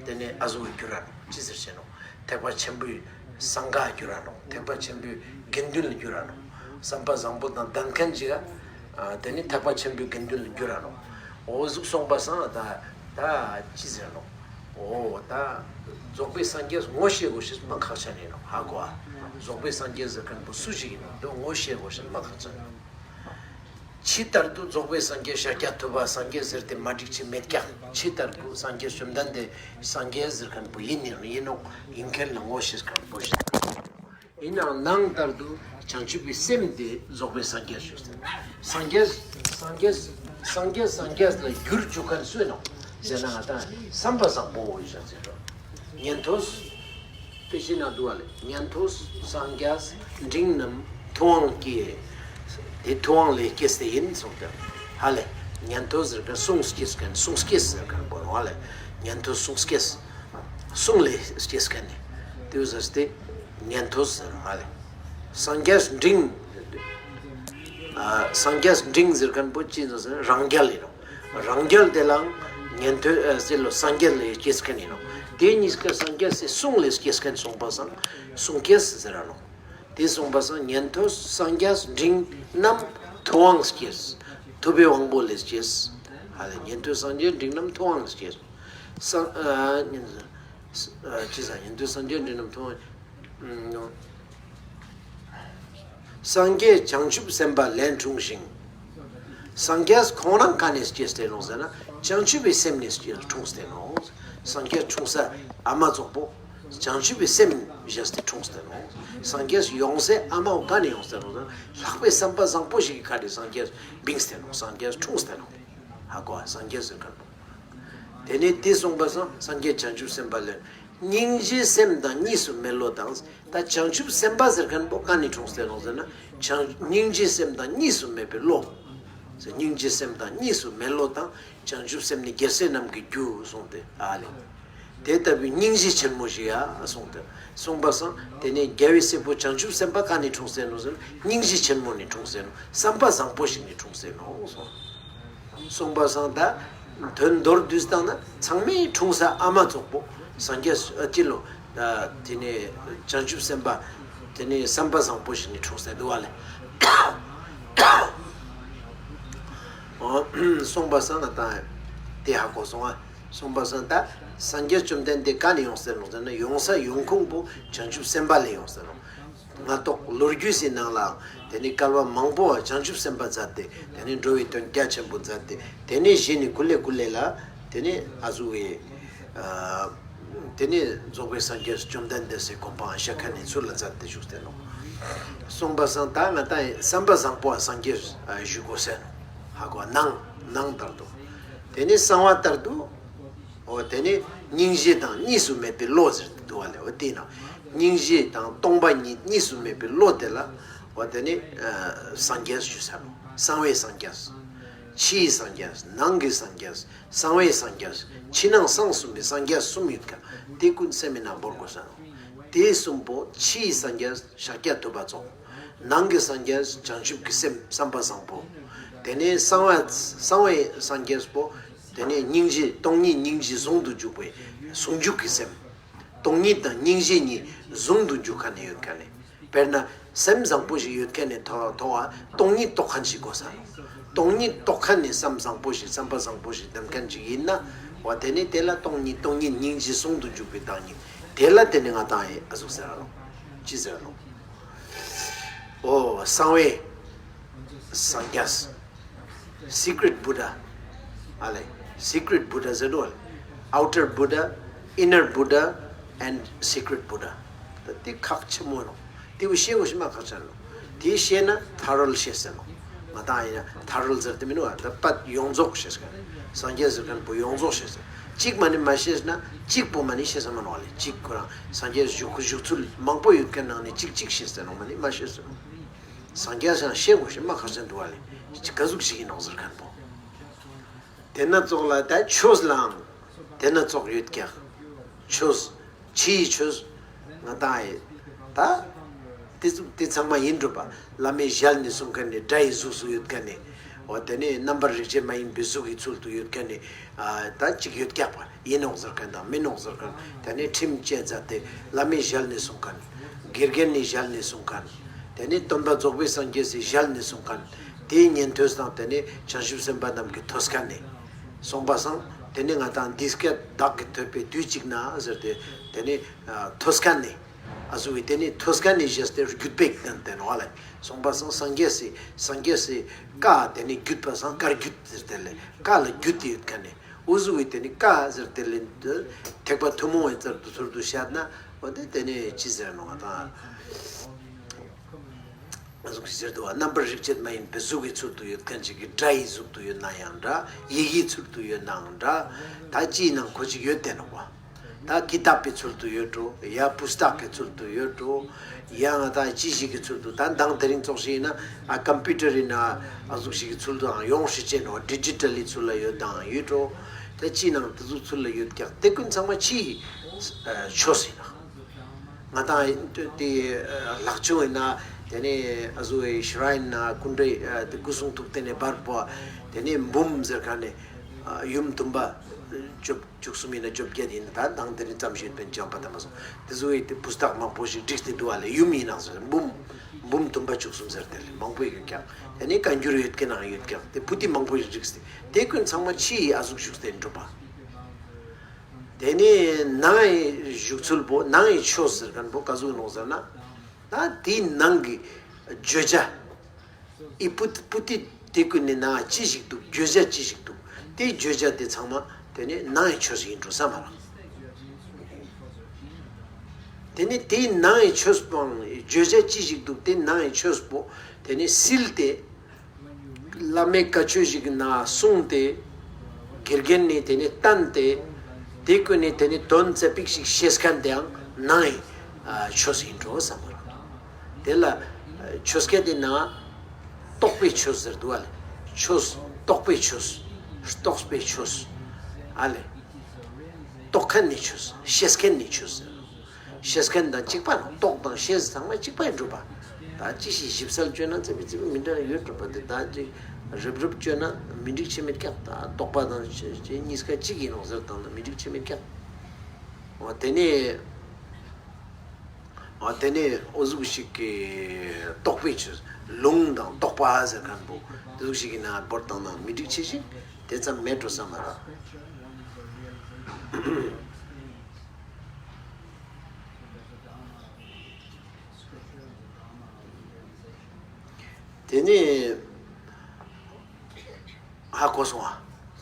དེ་ནས་ཨ་ཟུག་གི་འགྱུར་ར་ནོག་ཅི་ཟེར་ཤེས་ནོག་ཐེག་པ་ཆེན་པོའི་སངས་རྒྱས་འགྱུར་ར་ནོག་ཐེག་པ་ཆེན་པོའི་དགེ་འདུན་ལ་འགྱུར་ར་ནོག་བསམ་པ་བཟང་པོ་དང་ལྡན་མཁན་ཅིག་ག་དེ་ནས་ཐེག་པ་ཆེན་པོའི་དགེ་འདུན་ལ་འགྱུར་ར་ནོག་འོ་ཟུག་སོང་པ་སང་ད་ད་ཅི་ཟེར་ནོག་འོ་ད་རྫོགས་པའི་སངས་རྒྱས་ངོ་ཤེས་དགོས་ཤེས་མ་ཁག་ཆེན་ཡིན་ནོག་ཧ་གོ་ཨ། རྫོགས་པའི་སངས་རྒྱས་ཟེར་མཁན་པོ་སུ་ཞིག་ཡིན་ནོག་དེ་ངོ་ཤེས་དགོས་ཤེས་མ་ཁག་ཆེན་ཡིན་ནོག་ཕྱི་ལྟར་དུ་རྫོགས་པའི་སངས་རྒྱས་ཤཱཀྱ་ཐུབ་པ་སངས་རྒྱས་ཟེར་ཏེ་མ་འགྲིག་ཅིག་མེད་ཀྱང་ཕྱི་ལྟར་དུ་སངས་རྒྱས་བཅོམ་ལྡན་འདས་སངས་རྒྱས་ཟེར་མཁན་པོ་ཡིན་ནི་ཡིན་ནོག་ཡིན་མཁན་ལ་ངོ་ཤེས་མཁན་པོ་ཞིག་ཡིན་ནའང་ནང་ལྟར་དུ་བྱང་ཆུབ་པའི་སེམས་དེ་རྫོགས་པའི་སངས་རྒྱས་ཞུ་ཟེར། སངས་རྒྱས་སངས་རྒྱས་སངས་རྒྱས་སངས་རྒྱས་ལ་འགྱུར་བཅུག་མཁན་སུ་ཡིན་ནོག་ཟེར་ན་ང་ཏང་བསམ་པ་བཟང་པོ་ཡོད་ཟེར་ཟེར་རོ། ཉན་ཐོས། དཔེ་ཅིག་ན་འདུག་བ་ལེ། ཉན་ཐོས་སངས་རྒྱས་འབྲིང་རྣམས་ཐུབ་དབང་སྐྱེས། དེ་ཐུབ་དབང་ལས་སྐྱེས་ཏེ་ཡིན་གསུངས་ཏེ། ཧ་ལེ། ཉན་ཐོས་ཟེར་མཁན་གསུང་སྐྱེས་མཁན་གསུང་སྐྱེས་ཟེར་མཁན་པོ་ཧ་ལེ། ཉན་ཐོས་གསུང་སྐྱེས། གསུང་ལས་སྐྱེས་མཁན་ནི། དེ་བོ་ཟེར་ཏེ་ཉན་ཐོས་ཟེར་ཧ་ལེ། སངས་རྒྱས་འབྲིང་། ཨ་སངས་རྒྱས་འབྲིང་ཟེར་མཁན་པོ་ཅི་ཟེར་ན་རང་རྒྱལ་ཡིན་ནོག་རང་རྒྱལ་དེ་ལའང་ཉན་ཐོས་ཨ་ཟེར་ལོ་སངས་རྒྱས་ལས་སྐྱེས་མཁན་ཡིན་ནོག་དེ་གཉིས་ཀ་སངས་རྒྱས་སི་གསུང་ལས་སྐྱེས་མཁན་གསུངས་པ་སང་གསུང་སྐྱེས་ཟེར་ར་ནོག་དེ་གསུངས་པ་སང་ཉན་ཐོས་སངས་རྒྱས་འབྲིང་རྣམས་ཐུབ་དབང་སྐྱེས། ཐུབ་པའི་དབང་པོ་ལས་སྐྱེས། ཧ་ལེ་ཉན་ཐོས་སངས་རྒྱས་འབྲིང་རྣམས་ཐུབ་དབང་སྐྱེས། སངས་ཨ་ཉན་ཨ་ཅི་ཟེར་ཉན་ཐོས་སངས་རྒྱས་འབྲིང་རྣམས་ཐུབ་དབང་། སངས་རྒྱས་བྱང་ཆུབ་སེམས་དཔའ་ལས་འཁྲུངས་ཤིང་། སངས་རྒྱས་ཁོང་རང་ག་ནས་སྐྱེས་ཏེ་ནོག་ཟེར་ན་བྱང་ཆུབ་པའི་སེམས་ནས་སྐྱེས་འཁྲུངས་ཏེ་ནོག་སངས་རྒྱས་འཁྲུངས་ས་ཨ་མ་ཙོགས་པོ་བྱང་ཆུབ་པའི་སེམས་བཞེས་ཏེ་འཁྲུངས་ཏེ་ནོག་སངས་རྒྱས་ཡོང་སའི་ཨ་མའོ་ག་ནས་ཡོང་སྟེ་ནོག་ཟེར་ན་ལྷག་པའི་བསམ་པ་བཟང་པོ་ཞིག་གི་ཁ་ནས་སངས་རྒྱས་བིངས་ཏེ་ནོག་སངས་རྒྱས་འཁྲུངས་ཏེ་ནོག་ཧ་གོ་ཨ་སངས་རྒྱས་ཟེར་མཁན་པོ། དེ་ནས་དེ་གསུངས་པ་སང་སངས་རྒྱས་བྱང་ཆུབ་སེམས་དཔའ་ལས། སྙིང་རྗེའི་སེམས་དང་གཉིས་སུ་མེད་བློ་དང་། ད་བྱང་ཆུབ་སེམས་དཔའ་ཟེར་མཁན་པོ་ག་ནས་འཁྲུངས་ཏེ་ནོག་ཟེར་ན། བྱང་སྙིང་རྗེའི་སེམས་དང་གཉིས་སུ་མེད་པའི་བློ། སྙིང་རྗེའི་སེམས་དང་གཉིས་སུ་མེད་བློ་དང་། བྱང་ཆུབ་སེམས་ནི་རྒྱལ་སྲས་རྣམས་ཀྱི་རྒྱུ་གསུངས་ཏེ་ཨ་ལེ། དེ་ལྟ་བུའི་སྙིང་རྗེ་ཆེན་མོ་ཞིག་ཡ་གསུངས་ཏེ། གསུངས་པ་སང་དེ་ནས་རྒྱལ་བའི་སྲས་པོ་བྱང་ཆུབ་སེམས་དཔའ་ག་ནས་འཁྲུངས་ཏེ་ནོག་ཟེར་ན། སྙིང་རྗེ་ཆེན་མོ་ནས་འཁྲུངས་ཏེ་ནོག་བསམ་པ་བཟང་པོ་ཞིག་ནས་འཁྲུངས་ཏེ་ནོག་གསུངས། གསུངས་པ་སང་ད་དོན་མདོར་བསྡུས་བཏང་ན་ཚང་མའི་འཁྲུངས་ས་ཨ་མ་ཙོགས་པོ་སངས་རྒྱས་ཨ་ཅི་ལོ། ད་དེ་ནས་བྱང་ཆུབ་སེམས་དཔའ་དེ་ནས་བསམ་པ་བཟང་པོ་ཞིག་ནས་འཁྲུངས་ས་འདུག་བ་ལེ། གསུངས་པ་སང་ད་དེ་ཧ་གོ་སོང་ཨ། གསུངས་པ་སང་ད་སངས་རྒྱས་བཅོམ་ལྡན་འདས་ག་ནས་ཡོང་ཟེར་ནོག་ཟེར་ན་ཡོང་ས་ཡོང་ཁུངས་པོ་བྱང་ཆུབ་སེམས་དཔའ་ལས་ཡོང་ཟེར་ནོག། སྔ་ཏོག་ལོ་རྒྱུས་སི་ནང་ལའང་དེ་ནི་སྐལ་བ་མང་པོ་བྱང་ཆུབ་སེམས་དཔའ་མཛད་དེ་དེ་ནི་འགྲོ་བའི་དོན་རྒྱ་ཆེན་པོ་མཛད་དེ་དེ་ནི་གཞི་ནི་ཀུ་ལེ་ཀུ་ལེ་ལ་དེ་ནི་ཨ་ཟུག་གི་ཨ་དེ་ནི་རྫོགས་པའི་སངས་རྒྱས་བཅོམ་ལྡན་འདས་སི་གོ་འཕང་ཤ་ཁ་ནི་ཚུལ་ལ་མཛད་དེ་བཞུགས་ཏེ་ནོག། གསུངས་པ་སང་ད་ང་ད་བསམ་པ་བཟང་པོ་སངས་རྒྱས་བཞུགས་གོ་ཟེར་ནོག། ཧ་གོ་ནང་ནང་ལྟར་དུ། དེ་ནི་གསང་བ་ལྟར་དུ། འོ་དེ་ནི་སྙིང་རྗེ་དང་གཉིས་སུ་མེད་པའི་བློ་ཟེར་ཏེ་འདུག་བ་ལེ། འོ་དེ་ན་སྙིང་རྗེ་དང་སྟོང་པ་ཉིད་གཉིས་སུ་མེད་པའི་བློ་དེ་ལ་འོ་དེ་ནི་ཨ་སངས་རྒྱས་ཞུ་ས་ནོག། གསང་བའི་སངས་རྒྱས། ཕྱིའི་སངས་རྒྱས། ནང་གི་སངས་རྒྱས། གསང་བའི་སངས་རྒྱས། ཕྱི་ནང་གསང་གསུམ་པའི་སངས་རྒྱས་གསུམ་ཡོད་ཀ། དེ་ཀུན་སེམས་མི་ནང་བོར་དགོས་ས་ནོག། དེ་གསུམ་པོ་ཕྱིའི་སངས་རྒྱས་ཤཱཀྱ་ཐུབ་པ་ཙོགས། ནང་གི་སངས་རྒྱས་བྱང་ཆུབ་ཀྱི་སེམས་བསམ་པ་བཟང་པོ། དེ་ནས་གསང་བ་གསང་བའི་སངས་རྒྱས་པོ། དེ་ནས་སྙིང་རྗེ་སྟོང་ཉིད་སྙིང་རྗེ་ཟུང་དུ་འཇུག་པའི་ཟུང་འཇུག་གི་སེམས། སྟོང་ཉིད་དང་སྙིང་རྗེ་གཉིས་ཟུང་དུ་འཇུག་མཁན་ནི་ཡོད་མཁན་ནི། དཔེར་ན་སེམས་བཟང་པོ་ཞིག་ཡོད་མཁན་ནི་ཐོ་ཐོ་བ་སྟོང་ཉིད་རྟོགས་མཁན་ཞིག་དགོས་ས་ནོག། སྟོང་ཉིད་རྟོགས་མཁན་ནི་སེམས་བཟང་པོ་ཞིག་བསམ་པ་བཟང་པོ་ཞིག་ལྡན་མཁན་ཞིག་ཡིན་ན་འོ་དེ་ནི་དེ་ལ་སྟོང་ཉིད་སྟོང་ཉིད་སྙིང་རྗེ་ཟུང་དུ་འཇུག་པའི་བདག་ཉིད་དེ་ལ་དེ་ནི་ང་དང་ཨ་ཟུག་ཟེར་ར་ནོག། ཅི་ཟེར་ར་ནོག། འོ་གསང་བའི་སངས་རྒྱས། Secret Buddha. ཨ་ལེ། Secret Buddha ཟེར་དུག་ཨ་ལེ། Outer Buddha, Inner Buddha and Secret Buddha. ད་དེ་ཁག་ཆེན་མོ་ནོག། དེ་བོ་ཤེས་དགོས་ཤེས་མ་ཁག་ཆེན་ནོག། དེ་ཤེས་ན་ཐར་རོལ་ཤེས་ཟེར་ནོག། ང་དང་ཡིན་ན་ཐར་རོལ་ཟེར་ཏེ་མི་ནུག་ཨ། ད་པད་ཡོངས་རྫོགས་ཤེས་ཀ། སངས་རྒྱས་ཟེར་མཁན་པོ་ཡོངས་རྫོགས་ཤེས་ཟེར། གཅིག་མ་ནི་མ་ཤེས་ན་གཅིག་པོ་མ་ནི་ཤེས་ས་མ་ནོག་ཨ་ལེ། གཅིག་ཁོ་རང་སངས་རྒྱས་བཞུགས་བཞུགས་ཚུལ་མང་པོ་ཡོད་མཁན་ནང་ནས་གཅིག་གཅིག་ཤེས་ཟེར་ནོག་མ་ནི་མ་ཤེས་ཟེར་ནོག། སངས་རྒྱས་ཡང་ཤེས་དགོས་ཤེས་མ་ཁག་ཆེན་འདུག་བ་ལེ། ག་ཟུག་ཞིག་ཡིན་ནོག་ཟེར་མཁན་པོ། དེ་ན་ཙོགས་ལ་ད་ཆོས་ལའང་དེ་ན་ཙོགས་ཡོད་ཀྱག། ཆོས་ཕྱིའི་ཆོས་ང་དང་ཨེ་ད་དེ་ཟུག་དེ་ཚང་མ་ཡིན་འགྲོ་པ། བླ་མའི་ཞལ་ནས་གསུང་མཁན་ནི་སྒྲ་ཡི་གཟུགས་སུ་ཡོད་མཁན་ནི། འོ་དེ་ནས་རྣམ་པར་རིག་བྱེད་མ་ཡིན་པའི་གཟུགས་ཀྱི་ཚུལ་དུ་ཡོད་མཁན་ནི། ཨ་ད་ཅིག་ཡོད་ཀྱག་པ། ཡིན་ནོག་ཟེར་མཁན་དང་མིན་ནོག་ཟེར་མཁན། དེ་ནས་ཁྲིམས་བཅད་མཛད་དེ་བླ་མའི་ཞལ་ནས་གསུང་མཁན། དགེ་རྒན་ནི་ཞལ་ནས་གསུང་མཁན། དེ་ནས་སྟོན་པ་རྫོགས་པའི་སངས་རྒྱས་སི་ཞལ་ནས་གསུང་མཁན། དེའི་ཉན་ཐོས་དང་དེ་ནས་བྱང་ཆུབ་སེམས་དཔའ་རྣམས་ཀྱིས་ཐོས་མཁན་ནི། གསུངས་པ་སང་དེ་ནས་ང་དང་འདི་སྐད་བདག་གིས་ཐོས་པས་དུས་གཅིག་ན་ཟེར་ཏེ་དེ་ནས་ཨ་ཐོས་མཁན་ནི། ཨ་ཟུག་གི་དེ་ནས་ཐོས་མཁན་ནི་ཞེས་ཏེ་བརྒྱུད་པའི་དོན་དེ་ནོག་ལེ། གསུངས་པ་སང་སངས་རྒྱས་སི་སངས་རྒྱས་སི་བཀའ་དེ་ནས་བརྒྱུད་པ་སང་བཀའ་བརྒྱུད་ཟེར་ཏེ་ལེ། བཀའ་ལ་བརྒྱུད་དེ་ཡོད་མཁན་ནི། འུ་ཟུག་གི་དེ་ནི་བཀའ་ཟེར་དེ་ལེ། ཐེག་པ་ཐུན་མོང་བའི་རྩལ་དུ་ཚུལ་དུ་བཤད་ན་འོ་དེ་དེ་ནི་ཅི་ཟེར་ནོག་ང་དང་། ཨ་ཟུག་ཟེར་དུག་པ། རྣམ་པར་རིག་བྱེད་མ་ཡིན་པའི་གཟུགས་ཀྱི་ཚུལ་དུ་ཡོད་མཁན་ཅིག་གི་སྒྲ་ཡི་གཟུགས་དུ་ཡོད་ན་ཡང་འདྲ། ཡི་གེའི་ཚུལ་དུ་ཡོད་ནའང་འདྲ། ད་ཅིའི་ནང་ཁོ་ཅིག་ཡོད་དེ་ནོག་པ། ད་ཀི་ཏབ་པའི་ཚུལ་དུ་ཡོད་འགྲོ། ཡ་པུ་སྟག་གི་ཚུལ་དུ་ཡོད་འགྲོ། ཡ་ང་དང་ཅི་ཞིག་གི་ཚུལ་དུ། ད་མདང་དེ་རིང་ཙོགས་ཤིག་ཡིན་ན་ཨ་ཀམ་པུ་ཊར་ཡིན་ན་ཨ་ཟུག་ཞིག་གི་ཚུལ་དུའང་ཡོང་སྲིད་ཅེ་ནོག། ཌི་ཇི་ཊལ་ལི་ཚུལ་ལ་ཡོད་དང་ཡོད་འགྲོ། ད་ཅིའི་ནང་དེ་ཟུག་ཚུལ་ལ་ཡོད་ཀྱག། དེ་ཀུན་ཚང་མ་ཕྱིའི་ཆོས་ཡིན་ནོག། ང་དང་དེ་ལག་ཆུང་ཡིན་ན་དེ་ནས་ཨ་ཟུག་གི་ཤི་རའིན་ན་སྐུ་འདྲ་དེ་སྐུ་གསུང་ཐུགས་རྟེན་ནས་འབར་པོ། དེ་ནས་འབུམ་ཟེར་མཁན་ནི་ཡུམ་དུམ་པ་བཅུ་བཅུ་གསུམ་ཡིན་ན་བཅོ་བརྒྱད་ཡིན་ན་ད་མདང་དེ་རིང་ཙམ་ཞིག་ཡོད་པའི་འཇམ་པ་དམ་པ་སོང་། དེ་ཟུག་གི་དེ་པུ་སྟག་མང་པོ་ཞིག་བསྒྲིགས་ཏེ་འདུག་པ་ལེ། ཡུམ་ཡིན་ནང་ཟེར་འབུམ་འབུམ་དུམ་པ་བཅུ་གསུམ་ཟེར་དེ་ལེ་མང་པོ་ཡོད་ཀྱག། དེ་ནས་བཀའ་འགྱུར་ཡོད་མཁན་ནང་ཡོད་ཀྱག། དེ་པུ་ཏི་མང་པོ་ཞིག་བསྒྲིགས་ཏེ་དེ་ཀུན་ཚང་མ་ཕྱིའི་ཨ་ཟུག་བཞུགས་ཏེ་འགྲོ་པ། དེ་ནས་ནང་གི་བཞུགས་ཚུལ་པོ་ནང་གི་ཆོས་ཟེར་མཁན་པོ་ག་ཟུག་ནོག་ཟེར་ན། ད་དེའི་ནང་གི་བརྗོད་བྱ། ཨི་པུ་པུ་ཏི་དེ་ཀུན་ནི་ནང་ཅི་ཞིག་འདུག། བརྗོད་བྱ་ཅི་ཞིག་འདུག། དེ་བརྗོད་བྱ་དེ་ཚང་མ་དེ་ནས་ནང་གི་ཆོས་ཡིན་འགྲོ་ས་མ་རག། དེ་ནས་དེའི་ནང་གི་ཆོས་པོའང་བརྗོད་བྱ་ཅི་ཞིག་འདུག། དེ་ནང་གི་ཆོས་པོ་དེ་ནས་སིལ་ཏེ། བླ་མའི་བཀའ་ཆོས་ཤིག་ན་གསུངས་ཏེ། དགེ་རྒན་ནི་དེ་ནི་བསྟན་ཏེ། དེ་ཀུན་ནི་དེ་ནི་དོན་ཙ་པིག་ཞིག་ཤེས་མཁན་དེའང་ནང་གི་ཆོས་ཡིན་འགྲོ་བསམ་པ་རེད། དེ་ལ་ཆོས་སྐད་དེ་ན་རྟོགས་པའི་ཆོས་ཟེར་འདུག་ཨ་ལེ། ཆོས་རྟོགས་པའི་ཆོས། རྟོགས་པའི་ཆོས། ཨ་ལེ། རྟོགས་མཁན་ནི་ཆོས། ཤེས་མཁན་ནི་ཆོས་ཟེར། ཤེས་མཁན་དང་གཅིག་པ་ནོག། རྟོགས་དང་ཤེས་ཚང་མ་གཅིག་པ་ཡིན་འགྲོ་པ། ད་ཅི་ཞིག་ཞིབ་གསལ་བཅོས་ན་ཙེ་པི་ཙེ་པི་མི་འདྲ་ཡོད་འགྲོ་པ། དེ་ད་ཅི་ རིབ་རིབ་བཅོས་ན་མི་འགྲིག་ཅེས་མེད་ཀྱག། ད་རྟོག་པ་དང་ཅི་ཅི་གཉིས་ཀ་གཅིག་ཡིན་ནོག་ཟེར་བཏང་ན་མི་འགྲིག་ཅེས་མེད་ཀྱག། འོ་དེ་ནས་འོ་དེ་ནས་འོ་ཟུག་ཞིག་གི་རྟོག་པའི་ཆོས་ལུང་དང་རྟོག་པ་ཟེར་མཁན་པོ་དེ་ཟུག་ཞིག་གི་ནང་བོར་བཏང་ན་མི་འགྲིག་ཅེས་ཞིག་དེ་ཙམ་མེད་འགྲོ་བསམ་མ་རག། དེ་ནས་ཧ་གོ་སོང་ང་།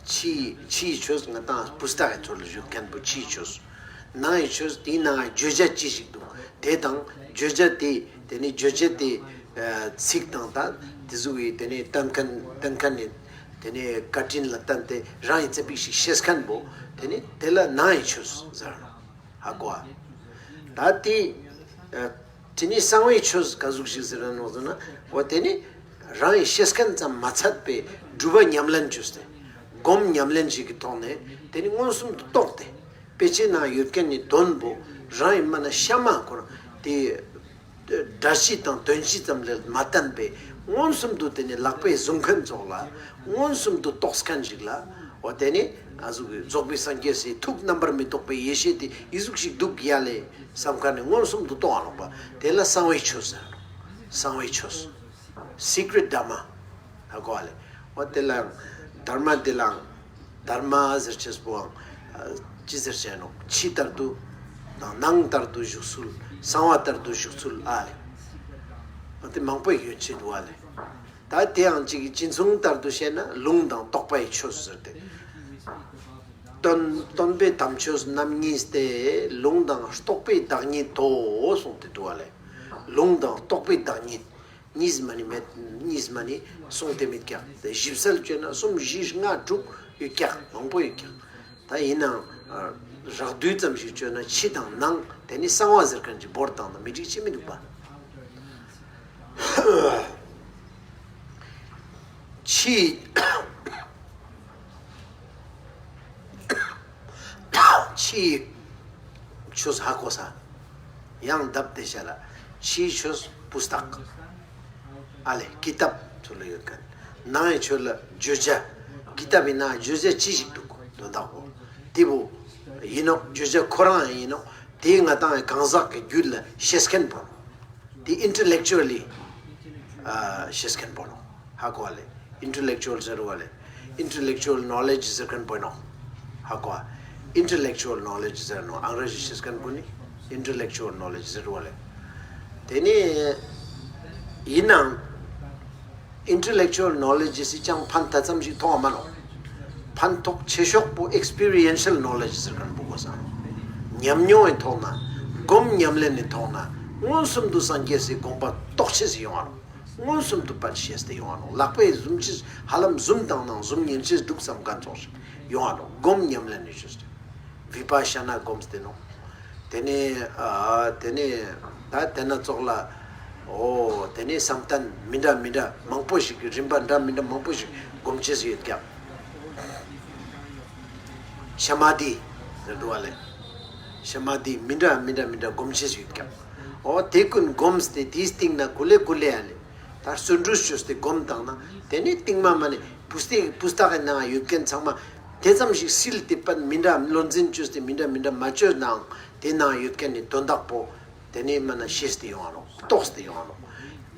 ཕྱིའི་ཕྱིའི་ཆོས་ང་དང་པུས་ཏག་གི་ཚུལ་ལ་བཞུགས་མཁན་པོ་ཕྱིའི་ཆོས། ནང་གི་ཆོས་དེའི་ནང་བརྗོད་བྱ་ཅི་ཞིག་འདུག། དེ་དང་བརྗོད་བྱ་དེ་དེ་ནས་བརྗོད་བྱ་དེ་ཚིག་དང་ད་དེ་ཟུག་གི་དེ་ནས་བསྟན་མཁན་བསྟན་མཁན་ནི་དེ་ནས་བཀའ་དྲིན་ལ་བརྟེན་ཏེ་རང་གི་ཙ་པིག་ཞིག་ཤེས་མཁན་པོ་དེ་ནས་དེ་ལ་ནང་གི་ཆོས་ཟེར་ནོག། ཧ་གོ་ཨ། ད་དེ་ཨ་དེ་ནི་གསང་བའི་ཆོས་ག་ཟུག་ཞིག་ཟེར་ནོག་ཟེར་ན། འོ་དེ་ནི་རང་གི་ཤེས་མཁན་ཙམ་མ་ཚད་པའི་སྒྲུབ་པ་ཉམས་ལེན་བཅོས་ཏེ་སྒོམ་ཉམས་ལེན་ཞིག་གི་ཐོག་ནས་དེ་ནི་མངོན་སུམ་དུ་རྟོགས་ཏེ་དཔེ་ཆའི་ནང་ཡོད་མཁན་ནི་དོན་པོ་རང་གི་མ་ན་ཤ་མ་ཁོ་རང་དེ་སྒྲ་སྤྱི་དང་དོན་སྤྱི་ཙམ་ལས་མ་བརྟེན་པའི་མངོན་སུམ་དུ་དེ་ནི་ལག་པས་བཟུང་མཁན་ཙོགས་ལ་མངོན་སུམ་དུ་རྟོགས་མཁན་ཞིག་ལ། འོ་དེ་ནི་ཨ་ཟུག་གི་རྫོགས་པའི་སངས་རྒྱས་སི་ཐུགས་རྣམ་པར་མི་རྟོག་པའི་ཡེ་ཤེས་དེ་ཨི་ཟུག་ཞིག་འདུག་ཡ་ལེ་བསམ་མཁན་ནི་མངོན་སུམ་དུ་རྟོགས་ཨ་ནོག་པ། དེ་ལ་གསང་བའི་ཆོས་ཟེར་ནོག། གསང་བའི་ཆོས། Secret Dharma། ཧ་གོ་ཨ་ལེ། འོ་དེ་ལའང་དྷརྨ་དེ་ལའང་དྷརྨ་ཟེར་ཅེས་པོའང་ཨ་ཅི་ཟེར་ཅེས་ནོག། ཕྱི་ལྟར་དུ་དང་ནང་ལྟར་དུ་བཞུགས་ཚུལ། གསང་བ་ལྟར་དུ་བཞུགས་ཚུལ་ཨ་ལེ། འོ་དེ་མང་པོ་ཡོད་ཅེས་འདུག་ཨ་ལེ། ད་དེའང་གཅིག་གི་སྤྱི་མཚུངས་ལྟར་དུ་བཤད་ན་ལུང་དང་རྟོགས་པའི་ཆོས་ཟེར་ཏེ། སྟོན་སྟོན་པའི་དམ་ཆོས་རྣམ་གཉིས་ཏེ། ལུང་དང་རྟོགས་པའི་བདག་ཉིད་དོ་གསུངས་ཏེ་འདུག་ཨ་ལེ། ལུང་དང་རྟོགས་པའི་བདག་ཉིད། གཉིས་མ་ནི་མེད། གཉིས་མ་ནི་གསུངས་ཏེ་མེད་ཀྱག། དེ་ཞིབ་གསལ་བཅོས་ན་གསུམ་བཞི་ལྔ་དྲུག་ཡོད་ཀྱག། མང་པོ་ཡོད་ཀྱག། ད་ཡིན་ནའང་རགས་བསྡུས་ཙམ་ཞིག་བཅོས་ན་ཕྱི་དང་ནང་དེ་ནི་གསང་བ་ཟེར་མཁན་གྱི་བོར་བཏང་ན་མི་འགྲིག་ཅེས་མི་འདུག་པ། ཕྱིའི་ཕྱིའི་ཆོས་ཧ་གོ་ས། ཡང་ལྡབ་བསྟན་ཤ་ལ། ཕྱིའི་ཆོས་པུས་ཏག་ཨ་ལེ་ཀི་ཏབ་ཚུལ་ལ་ཡོད་མཁན། ནང་གི་ཆོས་ལ་བརྗོད་བྱ། ཀི་ཏབ་ཡིན་ན་བརྗོད་བྱ་ཅི་ཞིག་འདུག་དོན་དག་པོ། དེ་བོ་ཡིན་ནོག། བརྗོད་བྱ་ཁོ་རང་ཡིན་ནོག། དེ་ང་དང་གང་ཟག་གི་རྒྱུད་ལ་ཤེས་མཁན་པོ། དེ་intellectually ཨ་ཤེས་མཁན་པོ་ནོག། ཧ་གོ་བ་ལེ། Intellectual ཟེར་བ་ལེ། Intellectual knowledge ཟེར་མཁན་པོ་ནོག། ཧ་གོ་བ། Intellectual knowledge ཟེར་ནོག། ཨང་རེ་ཇི་ཤེས་མཁན་པོ་ནི་intellectual knowledge ཟེར་བ་ལེ། དེ་ནི་ཡིན་ནའང་intellectual knowledge སི་ཅང་ཕན་ཐོགས་ཙམ་ཞིག་ཐོགས་མ་ནོག། ཕན་ཐོགས་ཆེ་ཤོས་པོ་experiential knowledge ཟེར་མཁན་པོ་གོ་ས། ཉམས་མྱོང་གི་ཐོག་ན་སྒོམ་ཉམས་ལེན་གྱི་ཐོག་ན་མངོན་སུམ་དུ་སངས་རྒྱས་སི་དགོངས་པ་རྟོགས་ཅེས་སི་ཡོང་བ་ནོག། མངོན་སུམ་དུ་ཕར་ཤེས་ཏེ་ཡོང་བ་ནོག། ལག་པས་བཟུང་ཅེས་ཧ་ལམ་བཟུང་བཏང་ནའང་བཟུང་ཉན་ཅེས་འདུག་བསམ་མཁན་ཙོགས་ཤིག་ཡོང་བ་ནོག། སྒོམ་ཉམས་ལེན་ནི་ཤེས་ཏེ། བི་པ་ཤ་ན་སྒོམ་སྟེ་ནོག། དེ་ནས་ཨ་དེ་ནས་ད་དེ་ན་ཙོགས་ལ་འོ་དེ་ནས་བསམ་གཏན་མི་འདྲ་མི་འདྲ་མང་པོ་ཞིག་གི་རིམ་པ་འདྲ་མི་འདྲ་མང་པོ་ཞིག་སྒོམ་ཅེས་ཡོད་ཀྱག། ཤ་མ་དྷི་ཟེར་འདུག་བ་ལེ། ཤ་མ་དྷི་མི་འདྲ་མི་འདྲ་མི་འདྲ་སྒོམ་ཅེས་ཡོད་ཀྱག། འོ་དེ་ཀུན་སྒོམ་སྟེ་དེའི་སྟེང་ན་ཀུ་ལེ་ཀུ་ལེ་ཨ་ལེ། ད་བརྩོན་འགྲུས་བཅོས་ཏེ་སྒོམ་བཏང་ན་དེ་ནས་རྟིང་མ་མ་ནི་པུས་ཏི་པུས་ཏག་གི་ནང་ཡོད་མཁན་ཚང་མ་དེ་ཙམ་ཞིག་སིལ་ཏེ་པན་མི་འདྲ་བློ་འཛིན་བཅོས་ཏེ་མི་འདྲ་མི་འདྲ་མ་བཅོས་ནའང་དེ་ནང་ཡོད་མཁན་ནི་དོན་དག་པོ་དེ་ནས་མ་ན་ཤེས་ཏེ་ཡོང་བ་ནོག། རྟོགས་ཏེ་ཡོང་བ་ནོག།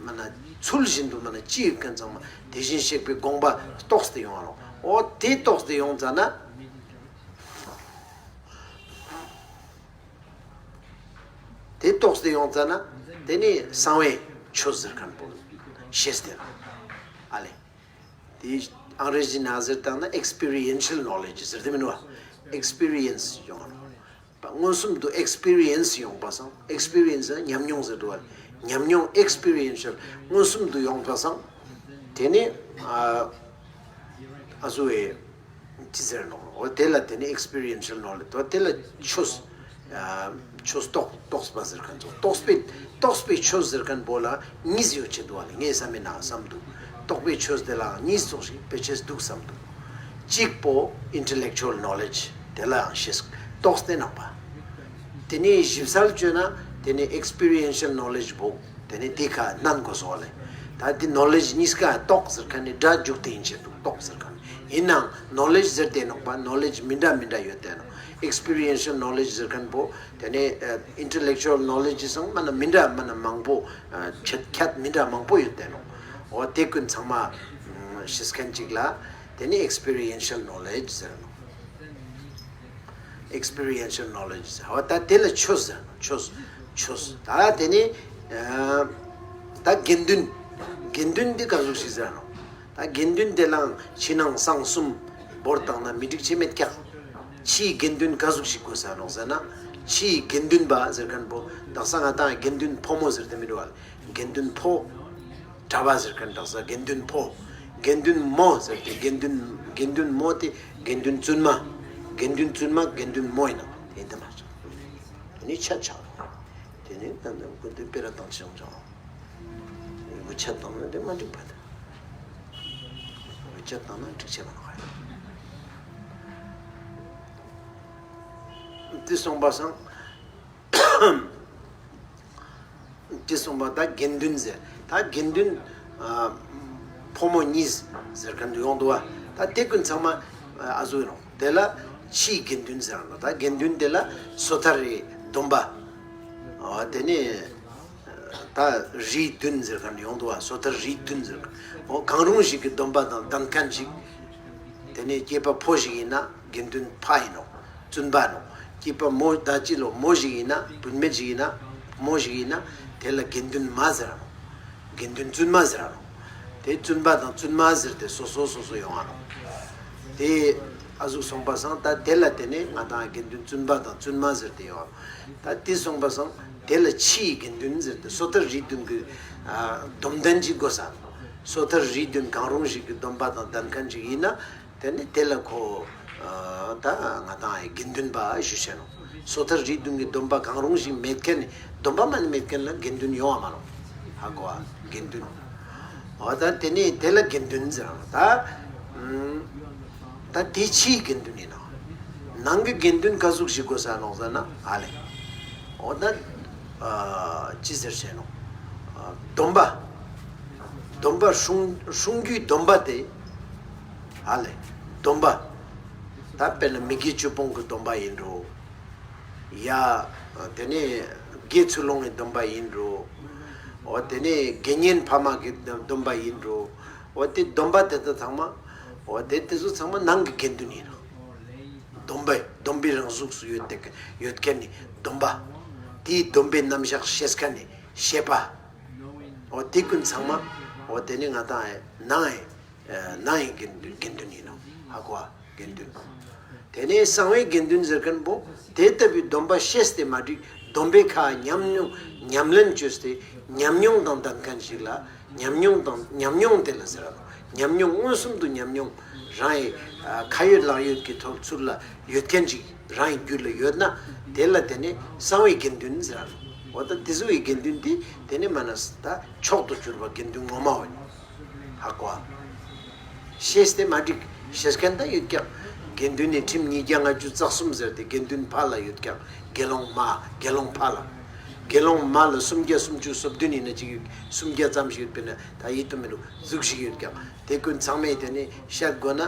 མ་ན་ཚུལ་བཞིན་དུ་མ་ན་ཅི་ཡོད་མཁན་ཚང་མ་དེ་བཞིན་གཤེགས་པའི་དགོངས་པ་རྟོགས་ཏེ་ཡོང་བ་ནོག། འོ་དེ་རྟོགས་ཏེ་ཡོང་ཙ་ན། དེ་རྟོགས་ཏེ་ཡོང་ཙ་ན་དེ་ནི་གསང་བའི་ཆོས་ཟེར་མཁན་པོ་ཤེས་ཏེ་ཨ་ལེ། དེ་ཨང་རེ་ཇི་ནང་ཟེར་བཏང་ན་experiential knowledge ཟེར་ཏེ་མིན་བ། experience ཡོང་བ། མངོན་སུམ་དུ་experience ཡོང་པ་སང་། experience ཉམས་མྱོང་ཟེར་འདུག་བ། ཉམས་མྱོང་experiential མངོན་སུམ་དུ་ཡོང་པ་སང་། དེ་ནི་ཨ་ཨ་ཟུ་བའི་ཅི་ཟེར་ནོག། འོ་དེ་ལ་དེ་ནི་experiential knowledge འོ་དེ་ལ་ཆོས་ཨ་ཆོས་རྟོགས་རྟོགས་པ་ཟེར་མཁན་ཚོ། རྟོགས་པའི་རྟོགས་པའི་ཆོས་ཟེར་མཁན་པོ་ལ་གཉིས་ཡོད་ཅེས་འདུག་བ་ལེ། ངས་བསམ་མེད་ན་བསམ་འདུག། རྟོགས་པའི་ཆོས་དེ་ལའང་གཉིས་ཙོགས་ཤིག་ཕལ་ཆེར་འདུག་བསམ་འདུག། གཅིག་པོ་intellectual knowledge དེ་ལའང་ཤེས་རྟོགས་ཏེ་ནོག་པ། དེ་ནི་ཞིབ་གསལ་བཅོས་ན་དེ་ནི་experiential knowledge བོ་དེ་ནི་དེ་ཁ་སྣང་དགོས་སོ་ལེ། ད་འདི་ནོ་ལེཇ་གཉིས་ཀ་རྟོགས་ཟེར་ཁན་ནི་སྒྲ་འཇུག་སྟེ་ཡིན་ཆེད་དུ་རྟོགས་ཟེར་ཁན། ཡིན་ནའང་ནོ་ལེཇ་ཟེར་ཏེ་ནོག་པ། ནོ་ལེཇ་མི་འདྲ་མི་འདྲ་ཡོད་དེ་ནོག། ཨེགས་པི་རི་ཡེན་ཤལ་ནོ་ལེཇ་ཟེར་ཁན་པོ་དེ་ནས་ཨིན་ཊེ་ལེག་ཅུ་ཨལ་ནོ་ལེཇ་སང་མ་ན་མི་འདྲ་མ་ན་མང་པོ་ཨ་ཆད་ཁྱད་མི་འདྲ་མང་པོ་ཡོད་དེ་ནོག། འོ་དེ་ཀུན་ཚང་མ་ཤེས་ཁན་ཅིག་ལ་དེ་ནས་ཨེགས་པི་རི་ཡེན་ཤལ་ནོ་ལེཇ་ཟེར་ནོག། ཨེགས་པི་རི་ཡེན་ཤལ་ནོ་ལེཇ་ཟེར། འོ་ད་དེ་ལ་ཆོས་ཟེར་ནོག། ཆོས། ཆོས། ད་དེ་ནས་ཨ་ད་དགེ་འདུན། དགེ་འདུན་འདི་ག་ཟུག་ཞིག་ཟེར་ནོག། ད་དགེ་འདུན་དེ་ལའང་ཕྱི་ནང་གསང་གསུམ་བོར་བཏང་ན་མི་འགྲིག་ཅེས་མེད་ཀྱག། ཕྱིའི་དགེ་འདུན་ག་ཟུག་ཞིག་དགོས་ས་ནོག་ཟེར་ན། ཕྱིའི་དགེ་འདུན་པ་ཟེར་ཁན་པོ་དག་ས་ང་ཏང་དགེ་འདུན་ཕོ་མོ་ཟེར་ཏེ་མི་འདུག་པ། དགེ་འདུན་ཕོ། གྲྭ་པ་ཟེར་ཁན་དག་ས་དགེ་འདུན་ཕོ། དགེ་འདུན་མོ་ཟེར་ཏེ་དགེ་འདུན་དགེ་འདུན་མོ་དེ་དགེ་འདུན་བཙུན་མ། དགེ་འདུན་བཙུན་མ་དགེ་འདུན་མོ་ཡིན་ནོག། དེ་འདི་མ་ཆགས། དེ་ནི་ཆ་ཆགས། དེ་ནི་ད་ནི་དགེ་འདུན་སྤེ་ར་བཏང་ཆེན་ཅང་། འུ་ཆ་བཏང་ན་དེ་མ་འགྲིག་པ་དང་། འུ་ཆ་བཏང་ན་འགྲིག་ཆེ་བ་ནོག། དེ་སོང་པ་སང་། དེ་སོང་པ་ད་དགེ་འདུན་ཟེར། ད་དགེ་འདུན་ཨ་ཕོ་མོ་གཉིས་ཟེར་ཁན་ཡོང་འདུག་པ། ད་དེ་ཀུན་ཚང་མ་ཨ་ཟུག་ཡིན་ནོག། དེ་ལ་ཕྱིའི་དགེ་འདུན་ཟེར་ནོག། ད་དགེ་འདུན་དེ་ལ་སོ་ཐར་རི་སྡོམ་པ། ཨ་དེ་ནས་ད་རིས་བདུན་ཟེར་ཁན་ཡོང་འདུག་པ། སོ་ཐར་རིས་བདུན་ཟེར་ཁན། འོ་གང་རུང་ཞིག་གི་སྡོམ་པ་དང་ལྡན་ཁན་ཞིག། དེ་ནས་སྐྱེས་པ་ཕོ་ཞིག་ཡིན་ན་དགེ་འདུན་ཕ་ཡིན་ནོག། བཙུན་པ་ནོག། སྐྱེས་པ་མོ་ད་ཅི་ལོ་མོ་ཞིག་ཡིན་ན་བུད་མེད་ཞིག་ཡིན་ན་མོ་ཞིག་ཡིན་ན་དེ་ལ་དགེ་འདུན་མ་ཟེར་ར་ནོག། དགེ་འདུན་བཙུན་མ་ཟེར་ར་ནོག། དེ་བཙུན་པ་དང་བཙུན་མ་ཟེར་ཏེ་སོ་སོ་སོ་སོ་ཡོང་ང་ནོག། དེ་ཨ་ཟུག་སོང་པ་སང་ད་དེ་ལ་དེ་ནས་ང་ཏང་དགེ་འདུན་བཙུན་པ་དང་བཙུན་མ་ཟེར་ཏེ་ཡོང་ང་ནོག། ད་དེ་སོང་པ་སང་དེ་ལ་ཕྱིའི་དགེ་འདུན་ཟེར་ཏེ་སོ་ཐར་རིས་བདུན་གྱི་ཨ་སྡོམ་ལྡན་ཅིག་དགོས་ས་ནོག། སོ་ཐར་རིས་བདུན་གང་རུང་ཞིག་གི་སྡོམ་པ་དང་ལྡན་ཁན་ཅིག་ཡིན་ན། དེ་ནི་དེ་ལ་ཁོ་ཨ་ད་ང་ཏང་དགེ་འདུན་པ་ཞུ་ཤེས་ནོག། སོ་ཐར་རིས་བདུན་གྱི་སྡོམ་པ་གང་རུང་ཞིག་མེད་ཁན་ནི་སྡོམ་པ་མ་ནི་མེད་ཁན་ལ་དགེ་འདུན་ཡོང་བ་མ་ནོག། ཧ་གོ་བ། དགེ་འདུན། འོ་ད་དེ་ནི་དེ་ལ་དགེ་འདུན་ཟེར་ནོག། ད་ཨམ་ད་དེ་ཕྱིའི་དགེ་འདུན་ཡིན་ནོག། ནང་གི་དགེ་འདུན་ག་ཟུག་ཞིག་དགོས་ས་ནོག་ཟེར་ན་ཨ་ལེ། འོ་ད་ཨ་ཅི་ཟེར་ཤེས་ནོག། ཨ་སྡོམ་པ། སྡོམ་པ་སྲུང་སྲུང་རྒྱུའི་སྡོམ་པ་དེ། ཧ་ལེ། སྡོམ་པ། ད་དཔེར་ན་མི་དགེ་བཅུ་སྤོང་གི་སྡོམ་པ་ཡིན་འགྲོ། ཡ། དེ་ནས་དགེ་ཚུལ་སློང་གི་སྡོམ་པ་ཡིན་འགྲོ། འོ་དེ་ནས་དགེ་བསྙེན་ཕ་མ་གི་སྡོམ་པ་ཡིན་འགྲོ། འོ་དེ་སྡོམ་པ་དེ་དག་ཚང་མ། འོ་དེ་དེ་ཚོ་ཚང་མ་ནང་གི་དགེ་འདུན་ཡིན་ནོག། སྡོམ་པའི་སྡོམ་པའི་རང་གཟུགས་སུ་ཡོད་དེ་ཡོད་ཁན་ནི་སྡོམ་པ། དེའི་སྡོམ་པའི་རྣམ་གཞག་ཤེས་ཁན་ནི་ཤེས་པ། འོ་དེ་ཀུན་ཚང་མ། འོ་དེ་ནི་ང་ཏང་ནང་ནང་གི་དགེ་འདུན་དགེ་འདུན་ཡིན་ནོག། ཧ་གོ་བ། དགེ་འདུན། དེ་ནས་གསང་བའི་དགེ་འདུན་ཟེར་ཁན་པོ་དེ་ལྟ་བུའི་སྡོམ་པ་ཤེས་ཏེ་མ་འགྲིག། སྡོམ་པའི་ཁ་ཉམས་མྱོང་ཉམས་ལེན་བཅོས་ཏེ་ཉམས་མྱོང་དང་ལྡན་ཁན་ཞིག་ལ་ཉམས་མྱོང་དང་ཉམས་མྱོང་དེ་ལ་ཟེར་ར་ནོག། ཉམས་མྱོང་མངོན་སུམ་དུ་ཉམས་མྱོང་རང་གི་ཨ་ཁ་ཡོད་ལག་ཡོད་ཀྱི་ཐོག་ཚུལ་ལ་ཡོད་ཁན་ཞིག་རང་གི་རྒྱུད་ལ་ཡོད་ན་དེ་ལ་དེ་ནས་གསང་བའི་དགེ་འདུན་ཟེར་ར་ནོག། འོ་ད་དེ་ཚོ་བའི་དགེ་འདུན་དེ་དེ་ནས་མ་ན་ད་མཆོག་ཏུ་གྱུར་པ་དགེ་འདུན་ངོ་མ་བོ་ཡིན། ཧ་གོ་བ། ཤེས་ཏེ་མ་འགྲིག། ཤེས་ཁན་ད་ཡོད་ཀྱག། དགེ་འདུན་ནི་ཁྲིམས་ཉིས་བརྒྱ་ལྔ་བཅུ་རྩ་གསུམ་ཟེར་ཏེ་དགེ་འདུན་ཕ་ལ་ཡོད་ཀྱག། དགེ་སློང་མ་དགེ་སློང་ཕ་ལ། དགེ་སློང་མ་ལ་སུམ་བརྒྱ་སུམ་ཅུ་སོ་བདུན་ཡིན་ན་ཅིག་ཡོད། སུམ་བརྒྱ་ཙམ་ཞིག་ཡོད་པས་ན་ད་ཡིད་དུ་མི་འགྲོ་ཟུག་ཞིག་ཡོད་ཀྱག། དེ་ཀུན་ཚང་མས་དེ་ནི་བཤད་དགོས་ན་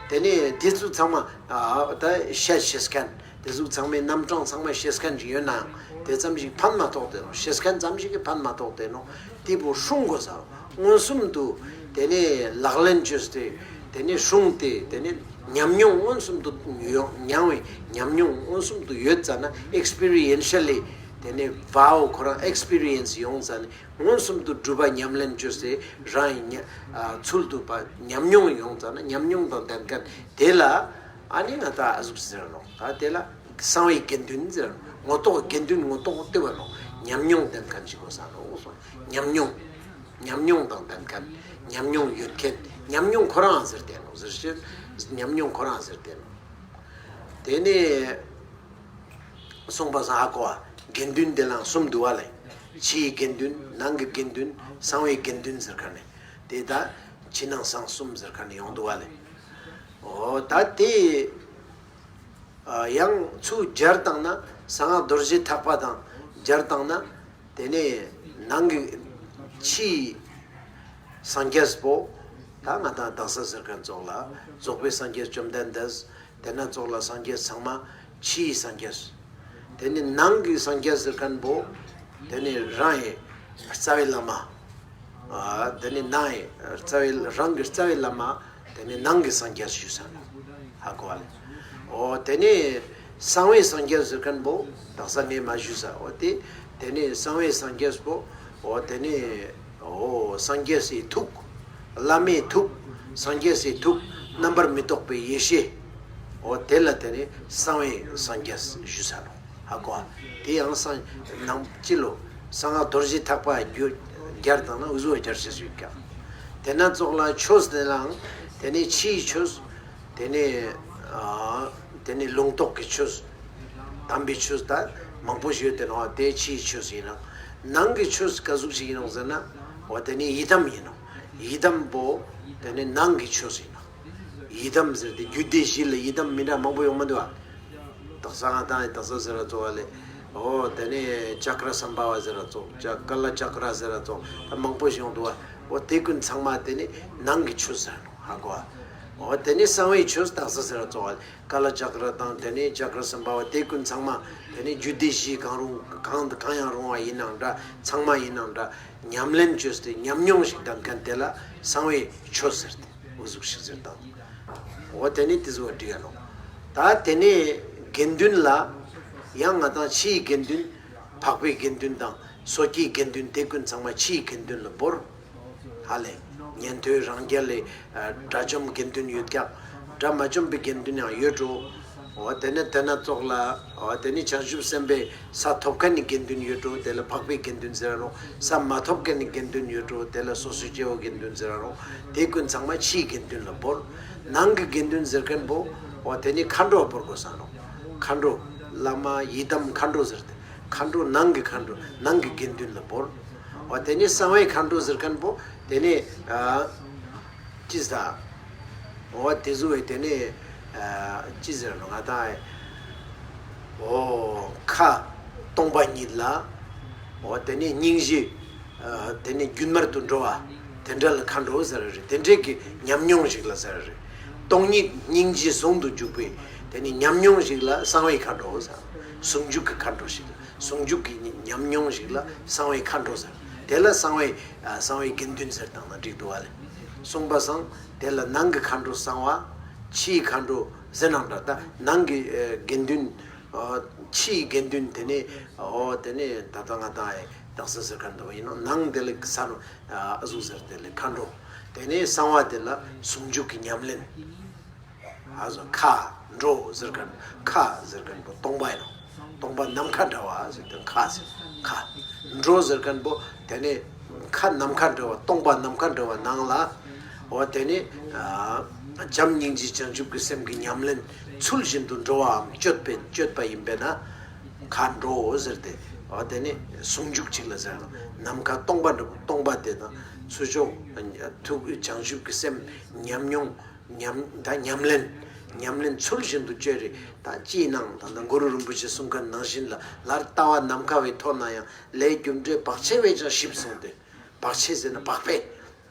དེ་ནི་དེ་ཚོ་ཚང་མ་ཨ་ད་བཤད་ཤེས་ཁན། དེ་ཟུག་ཚང་མའི་རྣམ་གྲངས་ཚང་མ་ཤེས་ཁན་ཞིག་ཡོད་ནའང་དེ་ཙམ་ཞིག་ཕན་མ་ཐོགས་ཏེ་ནོག། ཤེས་ཁན་ཙམ་ཞིག་གི་ཕན་མ་ཐོགས་ཏེ་ནོག། དེ་བོ་སྲུང་དགོས་ས་མངོན་སུམ་དུ་དེ་ནས་ལག་ལེན་བཅོས་ཏེ་དེ་ནས་སྲུང་སྟེ་དེ་ནས་ཉམས་མྱོང་མངོན་སུམ་དུ་ཡོང་མྱོང་བའི་ཉམས་མྱོང་མངོན་སུམ་དུ་ཡོད་ཙ་ན་ཨེགས་པི་རི་ཡེན་ཤལ་ལི་དེ་ནས་བའོ་ཁོ་རང་ཨེགས་པི་རི་ཡེན་སི་ཡོང་ཙ་ན་མངོན་སུམ་དུ་སྒྲུབ་པ་ཉམས་ལེན་བཅོས་ཏེ་རང་གི་ཉ་ཨ་ཚུལ་དུ་པ་ཉམས་མྱོང་ཡོང་ཙ་ན་ཉམས་མྱོང་དང་ལྡན་ཁན་དེ་ལ། ཨ་ནི་ང་ཏང་ཨ་ཟུག་ཟེར་ནོག། ད་དེ་ལ་གསང་བའི་དགེ་འདུན་ཟེར་ནོག། ངོ་ཐོག་དགེ་འདུན་ངོ་ཐོག་ལྟེ་བ་ནོག། ཉམས་མྱོང་ལྡན་ཁན་ཞིག་དགོས་ས་ནོག། ཉམས་མྱོང་། ཉམས་མྱོང་དང་ལྡན་ཁན། ཉམས་མྱོང་ཡོད་ཁན། ཉམས་མྱོང་ཁོ་རང་ཟེར་ཏེ་ནོག། ཟེར་ཞེས་ཉམས་མྱོང་ཁོ་རང་ཟེར་ཏེ་ནོག། དེ་ནས་སོང་པ་སང་ཧ་གོ་བ། དགེ་འདུན་དེ་ལའང་གསུམ་འདུག་པ་ལེ། ཕྱིའི་དགེ་འདུན། ནང་གི་དགེ་འདུན། གསང་བའི་དགེ་འདུན་ཟེར་ཁན་ནི། དེ་ད་ཕྱི་ནང་གསང་གསུམ་ཟེར་ཁན་ནི་ཡོང་འདུག་པ་ལེ། འོ་ད་དེ་ཨ་ཡང་ཚུར་སྦྱར་བཏང་ན་གསང་སྔགས་རྡོ་རྗེ་ཐེག་པ་དང་སྦྱར་བཏང་ན་དེ་ནས་ནང་གི་ཕྱི་ སངས་རྒྱས་པོ་ད་ང་དང་དག་ས་ཟེར་ཁན་ཙོགས་ལ་རྫོགས་པའི་སངས་རྒྱས་བཅོམ་ལྡན་འདས། ཏེ་ནེ་ཙོགས་ལ་སངས་རྒྱས་ཚང་མ་ཕྱིའི་སངས་རྒྱས། ཏེ་ནེ་ནང་གི་སངས་རྒྱས་ཟེར་ཁན་པོ་ཏེ་ནེ་རང་ངི་རྩ་བའི་བླ་མ། ཨ་ཏེ་ནེ་ནང་ངི་རྩ་བའི་རང་གི་རྩ་བའི་བླ་མ། ཏེ་ནེ་ནང་གི་སངས་རྒྱས་ཞུ་ས་ནོག། ཧ་གོ་བ་ལེ། འོ་ཏེ་ནེ་གསང་བའི་སངས་རྒྱས་ཟེར་ཁན་པོ་དག་ས་ངས་མ་ཞུས་ས། འོ་ཏེ་ཏེ་ནེ་གསང་བའི་སངས་རྒྱས་པོ་འོ་ཏེ་ནེ་འོ་སངས་རྒྱས་སི་ཐུགས། བླ་མའི་ཐུགས། སངས་རྒྱས་སི་ཐུགས། རྣམ་པར་མི་རྟོག་པའི་ཡེ་ཤེས། འོ་ཏེ་ལ་ཏེ་ནེ་གསང་བའི་སངས་རྒྱས་ཞུ་ས་ནོག། ཧ་གོ་བ། ཏེ་ཡང་སང་ནང་སྤྱི་ལོ་གསང་སྔགས་རྡོ་རྗེ་ཐེག་པ་རྒྱུ་རྒྱལ་དང་ན་འུ་ཟུ་བ་རྒྱལ་ཞེས་ཞུ་ཀྱག། ཏེ་ནེ་ཙོགས་ལ་ཆོས་ཏེ་ལའང་ཏེ་ནེ་ཕྱིའི་ཆོས། ཏེ་ནེ་ཨ་ཏེ་ནེ་ལུང་རྟོགས་ཀྱི་ཆོས། དམ་པའི་ཆོས་ད་མང་པོ་ཞིག་ཡོད་དེ་ནོག། ཏེ་ཕྱིའི་ཆོས་ཨིན་ནོག། ནང་གི་ཆོས་ཀ་ཟུག་ཞིག་ཨིན་ནོག་ཟེར་ན། འོ་ཏེ་ནེ་ཡི་དམ་ཨིན་ནོག། ཡི་དམ་པོ་ཏེ་ནེ་ནང་གི་ཆོས་ཨིན་ནོག། ཡི་དམ་ཟེར་ཏེ་རྒྱུད་སྡེ་བཞི་ལ་ཡི་དམ་མི་འདྲ་མང་པོ་ཡོང་མ་དུག་ག། དག་ས་ང་དང་ངི་དག་ས་ཟེར་ར་ཙོགས་ལེ། འོ་ཏེ་ནེ་ཙཀྲ་སམ་བྷ་ཝ་ཟེར་ར་ཙོགས། ཙ་ཀ་ལ་ཙཀྲ་ཟེར་ར་ཙོགས་ད་མང་པོ་ཞིག་ཡོང་དུག་ག། འོ་ཏེ་ཀུན་ཚང་མ་ཏེ་ནེ་ནང་གི་ཆོས་ཟེར་ནོག། ཧ་གོ་བ། འོ་ཏེ་ནེ་གསང་བའི་ཆོས་དག་ས་ཟེར་ར་ཙོགས་ལེ། ཀ་ལ་ཙཀྲ་དང་ཏེ་ནེ་ཙཀྲ་སམ་བྷ་ཝ་ཏེ་ཀུན་ཚང་མ་ཏེ་ནེ་རྒྱུད་སྡེ་བཞི་གང་རུང་གང་གང་ཡང་རུང་བ་ཨིན་ནའང་འདྲ། ཚང་མ་ཨིན་ནའང་འདྲ། ཉམས་ལེན་ཅོས་ཏེ་ཉམས་མྱོང་ཞིག་ལྡན་ཁན་ཏེ་ལ་གསང་བའི་ཆོས་ཟེར་ཏེ་འུ་ཟུག་ཞིག་ཟེར་དང་། འོ་ཏེ་ནེ་ཏེ་ཟུག་བ་འགྲིག་ག་ནོག། ད་ཏེ་ནེ་དགེ་འདུན་ལ་ཡང་ང་དང་ཕྱིའི་དགེ་འདུན། འཕགས་པའི་དགེ་འདུན་དང་སོ་སྐྱེའི་དགེ་འདུན་ཏེ་ཀུན་ཚང་མ་ཕྱིའི་དགེ་འདུན་ལ་བོར། ཧ་ལེ། ཉན་ཐོས་རང་རྒྱལ་ལེ། ཨ་དགྲ་བཅོམ་དགེ་འདུན་ཡོད་ཀྱག། དགྲ་མ་བཅོམ་པའི་དགེ་འདུན་ཡང་ཡོད་འགྲོ། འོ་ཏེ་ནེ་ཏེ་ནེ་ཙོགས་ལ་འོ་ཏེ་ནེ་བྱང་ཆུབ་སེམས་དཔའི་ས་ཐོབ་ཁན་ནི་དགེ་འདུན་ཡོད་འགྲོ། ཏེ་ལ་འཕགས་པའི་དགེ་འདུན་ཟེར་ར་ནོག། ས་མ་ཐོབ་ཁན་ནི་དགེ་འདུན་ཡོད་འགྲོ། ཏེ་ལ་སོ་སོའི་སྐྱེ་བོ་དགེ་འདུན་ཟེར་ར་ནོག། ཏེ་ཀུན་ཚང་མ་ཕྱིའི་དགེ་འདུན་ལ་བོར། ནང་གི་དགེ་འདུན་ཟེར་ཁན་པོ་འོ་ཏེ་ནེ་མཁའ་འགྲོ་བོར་གོས་ས་ནོག། མཁའ་འགྲོ། བླ་མ་ཡི་དམ་མཁའ་འགྲོ་ཟེར་ཏེ། མཁའ་འགྲོ་ནང་གི་མཁའ་འགྲོ་ནང་གི་དགེ་འདུན་ལ་བོར། འོ་ཏེ་ནེ་གསང་བའི་མཁའ་འགྲོ་ཟེར་ཁན་པོ་ཏེ་ནེ་ཨ་ཅི་ཟ། འོ་ཏེ་ཟུག་བའི་ཏེ་ནེ་ཨ་ཅི་ཟེར་ནོག་ང་དང་ཨེ། འོ་ཁ་སྟོང་པ་ཉིད་ལ། འོ་ཏེ་ནེ་སྙིང་རྗེ་ཨ་ཏེ་ནེ་རྒྱུན་མར་དུ་འགྲོ་བ་ཏེ་འདྲ་ལ་མཁའ་འགྲོ་ཟེར་རེ། ཏེ་འདྲའི་གི་ཉམས་མྱོང་ཞིག་ལ་ཟེར་རེ། སྟོང་ཉིད་སྙིང་རྗེ་ཟུང་དུ་འཇུག་པའི་ཏེ་ནེ་ཉམས་མྱོང་ཞིག་ལ་གསང་བའི་མཁའ་འགྲོ་ཟེར། ཟུང་འཇུག་གི་མཁའ་འགྲོ་ཞིག་ལ། ཟུང་འཇུག་གི་ཉམས་མྱོང་ཞིག་ལ་གསང་བའི་མཁའ་འགྲོ་ཟེར། ཏེ་ལ་གསང་བའི་ཨ་གསང་བའི་དགེ་འདུན་ཟེར་དང་ན་འགྲིག་དུག་ག་ལེ། གསུངས་པ་སང་ཏེ་ལ་ནང་གི་མཁའ་འགྲོ་གསང་བ། ཕྱིའི་མཁའ་འགྲོ་ཟེར་ནའང་འདྲ། ད་ནང་གི་ཨ་དགེ་འདུན་ཨ་ཕྱིའི་དགེ་འདུན་ཏེ་ནེ་འོ་ཏེ་ནེ་ད་ལྟ་ང་དང་ཨེ་དག་ས་ཟེར་ཁན་དོ་ཨིན་ནོག། ནང་ཏེ་ལ་ས་ནོག་ཨ་ཟུག་ཟེར་ཏེ་ལ་མཁའ་འགྲོ། ཏེ་ནེ་གསང་བ་ཏེ་ལ་ཟུང་འཇུག་གི་ཉམས་ལེན། ཨ་ཟུག་མཁའ་འགྲོ་ཟེར་ཁན་མཁའ་ཟེར་ཁན་པོ་སྟོང་པ་ཨིན་ནོག། སྟོང་པ་ནམ་མཁའ་འདྲ་བ་ཟེར་ཏེ་མཁའ་ཟེར་མཁའ། འགྲོ་ཟེར་ཁན་པོ་ཏེ་ནེ་མཁའ་ནམ་མཁའ་འདྲ་བ་སྟོང་པ་ནམ་མཁའ་འདྲ་བ་ནང་ལ། འོ་ཏེ་ནེ་ཨ་བྱམས་སྙིང་རྗེ་བྱང་ཆུབ་ཀྱི་སེམས་ཀྱི་ཉམས་ལེན་ཚུལ་བཞིན་དུ་འགྲོ་བའམ་སྤྱོད་པའི་སྤྱོད་པ་ཨིན་པས་ན། མཁའ་འགྲོ་ཟེར་ཏེ་འོ་ཏེ་ནེ་ཟུང་འཇུག་ཅིག་ལ་ཟེར་ནོག། ནམ་མཁའ་སྟོང་པ་འདྲ་བ་སྟོང་པ་ཏེ་དང་ཚུལ་ཕྱོགས་ཐུགས་བྱང་ཆུབ་ཀྱི་སེམས་ཉམས་མྱོང་། ཉམས་ད་ཉམས་ལེན། ཉམས་ལེན་ཚུལ་བཞིན་དུ་སྤྱོད་རེ། ད་ཅིའི་ནང་ད་ལྟ་གུ་རུ་རིན་པོ་ཆེ་གསུང་ཁན་ནང་བཞིན་ལ་ལར་ལྟ་བ་ནམ་མཁའ་བའི་མཐོ་ན་ཡང་། ལས་རྒྱུ་འབྲས་བག་ཕྱེ་བས་ཀྱང་ཞིབ་གསུངས་ཏེ། བག་ཕྱེ་ཟེར་ན་བག་ཕེ།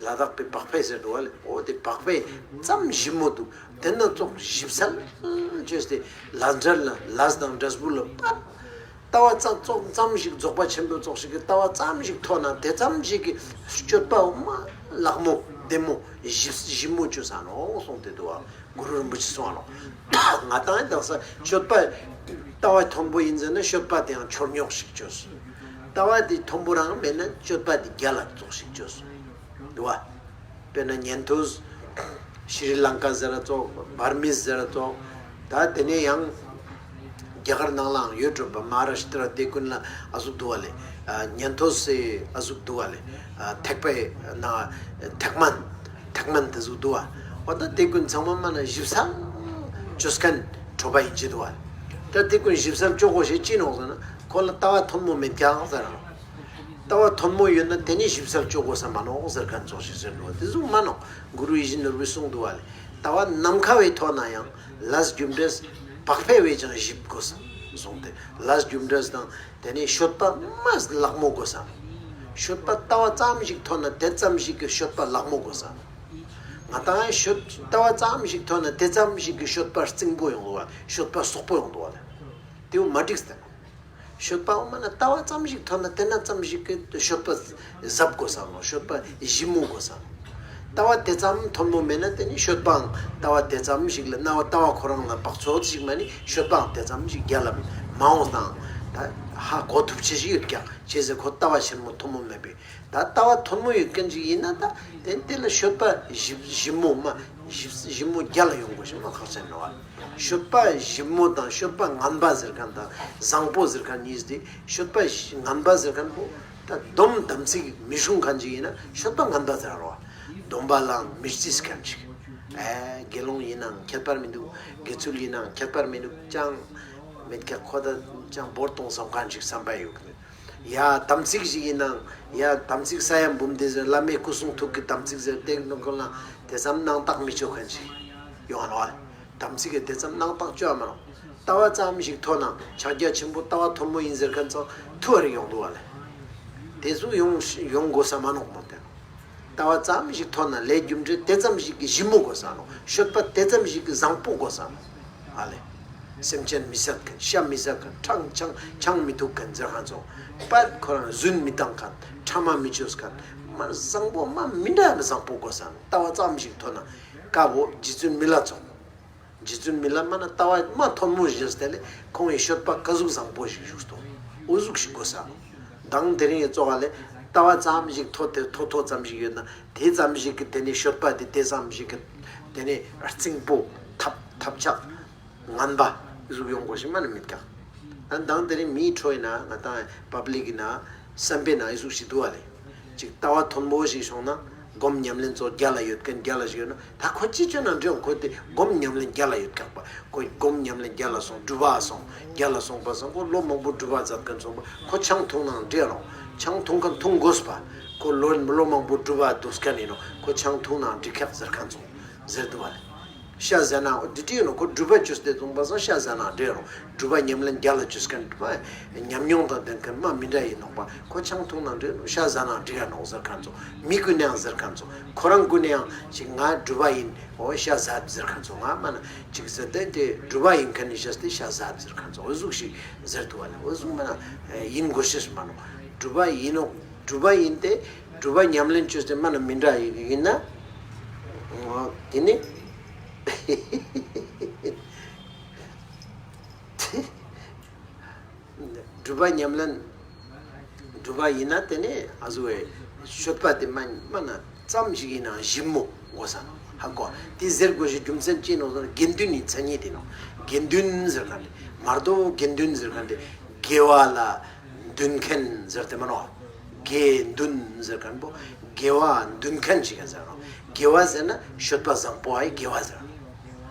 ལ་དྭགས་པའི་བག་ཕེ་ཟེར་འདུག་བ་ལེ། འོ་ཏེ་བག་ཕེ་ཙམ་ཞིབ་མོ་འདུག། ཏེ་ནེ་ཙོགས་ཞིབ་གསལ་ཅོས་ཏེ་ལས་འབྲས་ལ་ལས་དང་འབྲས་བུ་ལ་ཕར། ལྟ་བ་ཙམ་ཙོགས་ཙམ་ཞིག་རྫོགས་པ་ཆེན་པོའི་ཙོགས་ཤིག་གི་ལྟ་བ་ཙམ་ཞིག་མཐོ་ན་ཏེ་ཙམ་ཞིག་གི་སྤྱོད་པ་མ་ལག་མོ་བདེ་མོ་ཞིབ་ཞིབ་མོ་ཅོས་ས་ནོག་གསུངས་ཏེ་འདུག་བ། གུ་རུ་རིན་པོ་ཆེ་གསུངས་ས་ནོག། ང་དང་དག་ས་སྤྱོད་པ་ལྟ་བ་མཐོན་པོ་ཨིན་ཟེར་ན་སྤྱོད་པ་ཏེ་ཡང་ཆོར་ཉོག་ཞིག་ཅོས། ལྟ་བ་ཏེ་མཐོན་པོ་རང་མེད་ན་སྤྱོད་པ་ཏེ་རྒྱལ་ལ་ཙོགས་ཤིག་ཅོས། འདུག་བ། དཔེར་ན་ཉན་ཐོས། ཤྲི་ལང་ཀ་ཟེར་ར་ཙོགས། བར་མིས་ཟེར་ར་ཙོགས། ད་ཏེ་ནེ་ཡང་རྒྱ་གར་ནང་ལའང་ཡོད་འགྲོ་བ། མ་ཧཱ་རཱ་ཤི་ཏྲ་ཏེ་ཀུན་ལ་ཨ་ཟུག་འདུག་བ་ལེ། ཨ་ཉན་ཐོས་སི་ཨ་ཟུག་འདུག་བ་ལེ། ཨ་ཐེག་པའི་ནང་ཐེག་དམན། ཐེག་དམན་ཏེ་ཟུག་འདུག་བ། འོ་ད་ཏེ་ཀུན་ཚང་མ་མ་ན་ཞིབ་གསལ་ཅོས་ཁན་ཁྲོ་བ་ཨིན་ཅི་འདུག་བ། ད་ཏེ་ཀུན་ཞིབ་གསལ་ཅོ་གོས་ཤེས་ཅི་ནོག་ཟེར་ན་ཁོ་ལ་ལྟ་བ་མཐོན་མོ་མེད་ཀྱག་ཟེར་ར་ནོག། ལྟ་བ་མཐོན་མོ་ཡོད་ན་ཏེ་ནེ་ཞིབ་གསལ་ཅོ་གོས་ས་མ་ནོག་ཟེར་ཁན་ཙོགས་ཤིག་ཟེར་འདུག་བ། ཏེ་ཟུག་མ་ནོག། གུ་རུ་ཡིད་བཞིན་ནོར་བུས་གསུངས་འདུག་བ་ལེ། ལྟ་བ་ནམ་མཁའ་བའི་མཐོ་ན་ཡང་། ལས་རྒྱུ་འབྲས་བག་ཕེ་བས་ཀྱང་ཞིབ་གོས་ས་གསུངས་ཏེ། ལས་རྒྱུ་འབྲས་དང་ཏེ་ནེ་སྤྱོད་པ་མ་ལག་མོ་གོས་ས། ཤོད་པ་ལྟ་བ་ཙམ་ཞིག་ཐོན་ན་དེ་ཙམ་ཞིག་གི་ཤོད་པ་ལག་མོ་དགོས་ས། ང་དང་ཤོད་ལྟ་བ་ཙམ་ཞིག་ཐོན་ན་དེ་ཙམ་ཞིག་གི་ཤོད་པ་རྩིང་པོ་ཡོང་དུག་བ། ཤོད་པ་སོག་པོ་ཡོང་དུག་བ་ལེ། དེ་བོ་མ་འགྲིག་སྟེ། ཤོད་པ་འོ་མ་ན་ལྟ་བ་ཙམ་ཞིག་ཐོན་ན་དེ་ན་ཙམ་ཞིག་གི་ཤོད་པ་ཟབ་དགོས་ས་ནོག། ཤོད་པ་ཞིབ་མོ་དགོས་ས་ནོག། ལྟ་བ་དེ་ཙམ་ཐོན་མོ་མེད་ན་དེ་ནི་ཤོད་པའང་ལྟ་བ་དེ་ཙམ་ཞིག་ལ་ན་བ་ལྟ་བ་ཁོ་རང་ལ་བག་ཚོད་ཞིག་མ་ནི་ཤོད་པའང་དེ་ཙམ་ཞིག་རྒྱལ་ལ་མ་འོང་སྟེ་ད་ཧ་གོ་ཐུབ་ཆེ་ཞིག་ཡོད་ཀྱག། ཅི་ཟེར་ཁོ་ལྟ་བ་ཆེན་མོ་ཐོན་མོ་མེད་པས། ད་ལྟ་བ་ཐོན་མོ་ཡོད་མཁན་ཅིག་ཡིན་ན་ད་དེ་དེ་ལ་ཤོད་པ་ཞིབ་ཞིབ་མོ་མ་ཞིབ་ཞིབ་མོ་རྒྱལ་ལ་ཡོང་དགོས་ཤེས་མ་ཁག་ཆེན་ནོག། ཤོད་པ་ཞིབ་མོ་དང་ཤོད་པ་ངན་པ་ཟེར་མཁན་དང་བཟང་པོ་ཟེར་མཁན་གཉིས་ཏེ། ཤོད་པ་ཞིབ་ངན་པ་ཟེར་མཁན་པོ་ད་སྡོམ་དམ་ཚིག་མི་སྲུང་མཁན་ཅིག་ཡིན་ན་ཤོད་པ་ངན་པ་ཟེར་རོ། སྡོམ་པ་ལའང་མི་རྩི་མཁན་ཅིག། ཨེ་དགེ་སློང་ཡིན་ནའང་ཁྱད་པར་མི་འདུག། དགེ་ཚུལ་ཡིན་ནའང་ཁྱད་པར་མི་འདུག། ཅང་མེད་ཀྱག། ཁོ་ད་ཅང་བོར་གཏོང་བསམ་མཁན་ཅིག་བསམ་པ་ཡོད་གི། ཡ་དམ་ཚིག་ཞིག་ཡིན་ནའང་ཡ་དམ་ཚིག་ས་ཡ་འབུམ་སྡེ་ཟེར་བླ་མའི་སྐུ་གསུང་ཐུགས་ཀྱི་དམ་ཚིག་ཟེར་ཏེ་ནོ་ཀོ་ལ་དེ་ཙམ་སྣང་དག་མི་ཆོག་མཁན་ཞིག་ཡོང་ང་ནོག། དམ་ཚིག་གི་དེ་ཙམ་སྣང་དག་ཅོ་ཡ་མ་ནོག། ལྟ་བ་ཙམ་ཞིག་ཐོན་ན་ཕྱག་རྒྱ་ཆེན་པོ་ལྟ་བ་ཐོན་མོ་ཡིན་ཟེར་མཁན་ཚོ་ཐུ་བ་རིག་ཡོང་དུག་བ་ལེ། དེ་ཟུག་ཡོང་ཡོང་དགོས་ས་མ་ནོག་མོ་དེ། ལྟ་བ་ཙམ་ཞིག་ཐོན་ན་ལས་རྒྱུ་འབྲས་དེ་ཙམ་ཞིག་གི་ཞིབ་མོ་དགོས་ས་ནོག། ཤོད་པ་དེ་ཙམ་ཞིག་གི་བཟང་པོ་དགོས་ས་ནོག། ཨ་ལེ། སེམས་ཅན་མི་བསད་མཁན་ཤ་མི་ཟ་མཁན་ཆང་ཆང་ཆང་མི་འཐུང་མཁན་ཟེར་མཁན་ཚོ། པད་ཁོ་རང་རྫུན་མི་བཏང་མཁན་ཕྲ་མ་མི་བཅོས་མཁན་མ་བཟང་པོ་མ་མི་འདྲ་བ་བཟང་པོ་དགོས་ས་ནོག། ལྟ་བ་ཙམ་ཞིག་ཐོན་ན་དཀའ་བོ་རྗེ་བཙུན་མི་ལ་ཚོགས། རྗེ་བཙུན་མི་ལ་མ་ན་ལྟ་བ་མ་ཐོན་མོ་བཞིན་སྟེ་ལེ་ཁོང་ངི་ཤོད་པ་ག་ཟུག་བཟང་པོ་ཞིག་བཞུགས་ཏོ། འོ་ཟུག་ཞིག་དགོས་ས། མདང་དེ་རིང་གི་ཙོགས་ལ་ལྟ་བ་ཙམ་ཞིག་ཐོ་དེ་ཐོ་ཐོ་ཙམ་ཞིག་ཡོད་ན་དེ་ཙམ་ཞིག་གི་དེ་ནི་ཤོད་པ་དེ་དེ་ཙམ་ཞིག་གི་དེ་ནི་རྩིང་པོ་ཐབས་ཐབས་ཆག་ངན་པ་ཟུག་ཡོང་དགོས་ཤེས་མ་ནི་མེད་ཀྱག། ཨ་མདང་དེ་རིང་མིའི་ཁྲོད་ཡིན་ན་ང་དང་པབ་ལིག་ཡིན་ན་བསམ་པའི་ནང་ཨི་ཟུག་ཞིག་འདུག་བ་ལེ། ཅིག་ལྟ་བ་མཐོན་པོ་ཞིག་བྱུང་ན་སྒོམ་ཉམས་ལེན་ཚོ་རྒྱལ་ལ་ཡོད་མཁན་རྒྱལ་ལ་ཞིག་ཡོད་ན་ད་ཁོ་ཅི་བྱོས་ན་འགྲིག་ཁོ་དེ་སྒོམ་ཉམས་ལེན་རྒྱལ་ལ་ཡོད་ཀྱག་པ། ཁོ་སྒོམ་ཉམས་ལེན་རྒྱལ་ལ་སོང་སྒྲུབ་པ་སོང་རྒྱལ་ལ་སོང་པ་སང་ཁོ་ལོ་མང་པོ་སྒྲུབ་པ་མཛད་མཁན་སོང་པ་ཁོ་ཆང་འཐུང་ནའང་འགྲིག་རོགས། ཆང་འཐུང་མཁན་འཐུང་དགོས་པ། ཁོ་ལོ་ལོ་མང་པོ་སྒྲུབ་པ་འདུག་མཁན་ཡིན་ནོ་ཁོ་ཆང་འཐུང་ནའང་འགྲིག་ཀྱག་ཟེར་མཁན་ཚོ་ཟེར་འདུག་བ་ལེ། ཤ་ཟ་ན་འོ་དེ་འདྲ་ཡིན་ནོ་ཁོ་སྒྲུབ་པ་བཅོས་ཏེ་བཙོང་པ་སང་ཤ་ཟ་ན་འགྲིག་རོགས། སྒྲུབ་པ་ཉམས་ལེན་རྒྱལ་ལ་བཅོས་མཁན་སྒྲུབ་པ་ཉམས་མྱོང་དང་ལྡན་མཁན་མ་མི་འདྲ་ཡིན་ནོག་པ། ཁོ་ཆང་འཐུང་ན་འགྲིག་ནོག་ཤ་ཟ་ན་འགྲིག་ག་ནོག་ཟེར་མཁན་ཚོ། མི་ཀུན་ནའང་ཟེར་མཁན་ཚོ། ཁོ་རང་ཀུན་ནའང་ཅིག་ང་སྒྲུབ་པ་ཡིན་འོ་ཤ་ཟ་ཟེར་མཁན་ཚོ་ང་མ་ན་ཅིག་ཟེར་ཏེ་དེ་སྒྲུབ་པ་ཡིན་མཁན་ནི་ཤ་སྟེ་ཤ་ཟ་ཟེར་མཁན་ཚོ་འོ་ཟུག་ཞིག་ཟེར་འདུག་བ་ལེ། འོ་ཟུག་མ་ན་ཡིན་དགོས་ཤེས་མ་ནོག། སྒྲུབ་པ་ཡིན་ནོག། སྒྲུབ་པ་ཡིན་ཏེ་སྒྲུབ་པ་ཉམས་ལེན་བཅོས་ཏེ་མ་ན་མི་འདྲ་ཡིན་ན། དེ་ནི་སྒྲུབ་པ་ཉམས་ལེན་སྒྲུབ་པ་ཡིན་ན་དེ་ནི་ཨ་ཟུ་བའི་ཤོད་པ་དེ་མ་མ་ན་ཙམ་ཞིག་ཡིན་ནའང་ཞིབ་མོ་དགོས་ས་ནོག། ཧ་གོ་དེ་ཟེར་དགོས་ཤེས་རྒྱུ་མཚན་ཅི་ནོག་ཟེར་ན་དགེ་འདུན་ནི་མཚན་ཉིད་དེ་ནོག། དགེ་འདུན་ཟེར་མཁན་དེ་མར་དོ་དགེ་འདུན་ཟེར་མཁན་དེ་དགེ་བ་ལ་འདུན་མཁན་ཟེར་ཏེ་མ་ནོག། དགེ་འདུན་ཟེར་མཁན་པོ་དགེ་བ་འདུན་མཁན་ཞིག་ག་ཟེར་རོ། དགེ་བ་ཟེར་ན་ཤོད་པ་བཟང་པོ་ཨའི་དགེ་བ་ཟེར་རོ།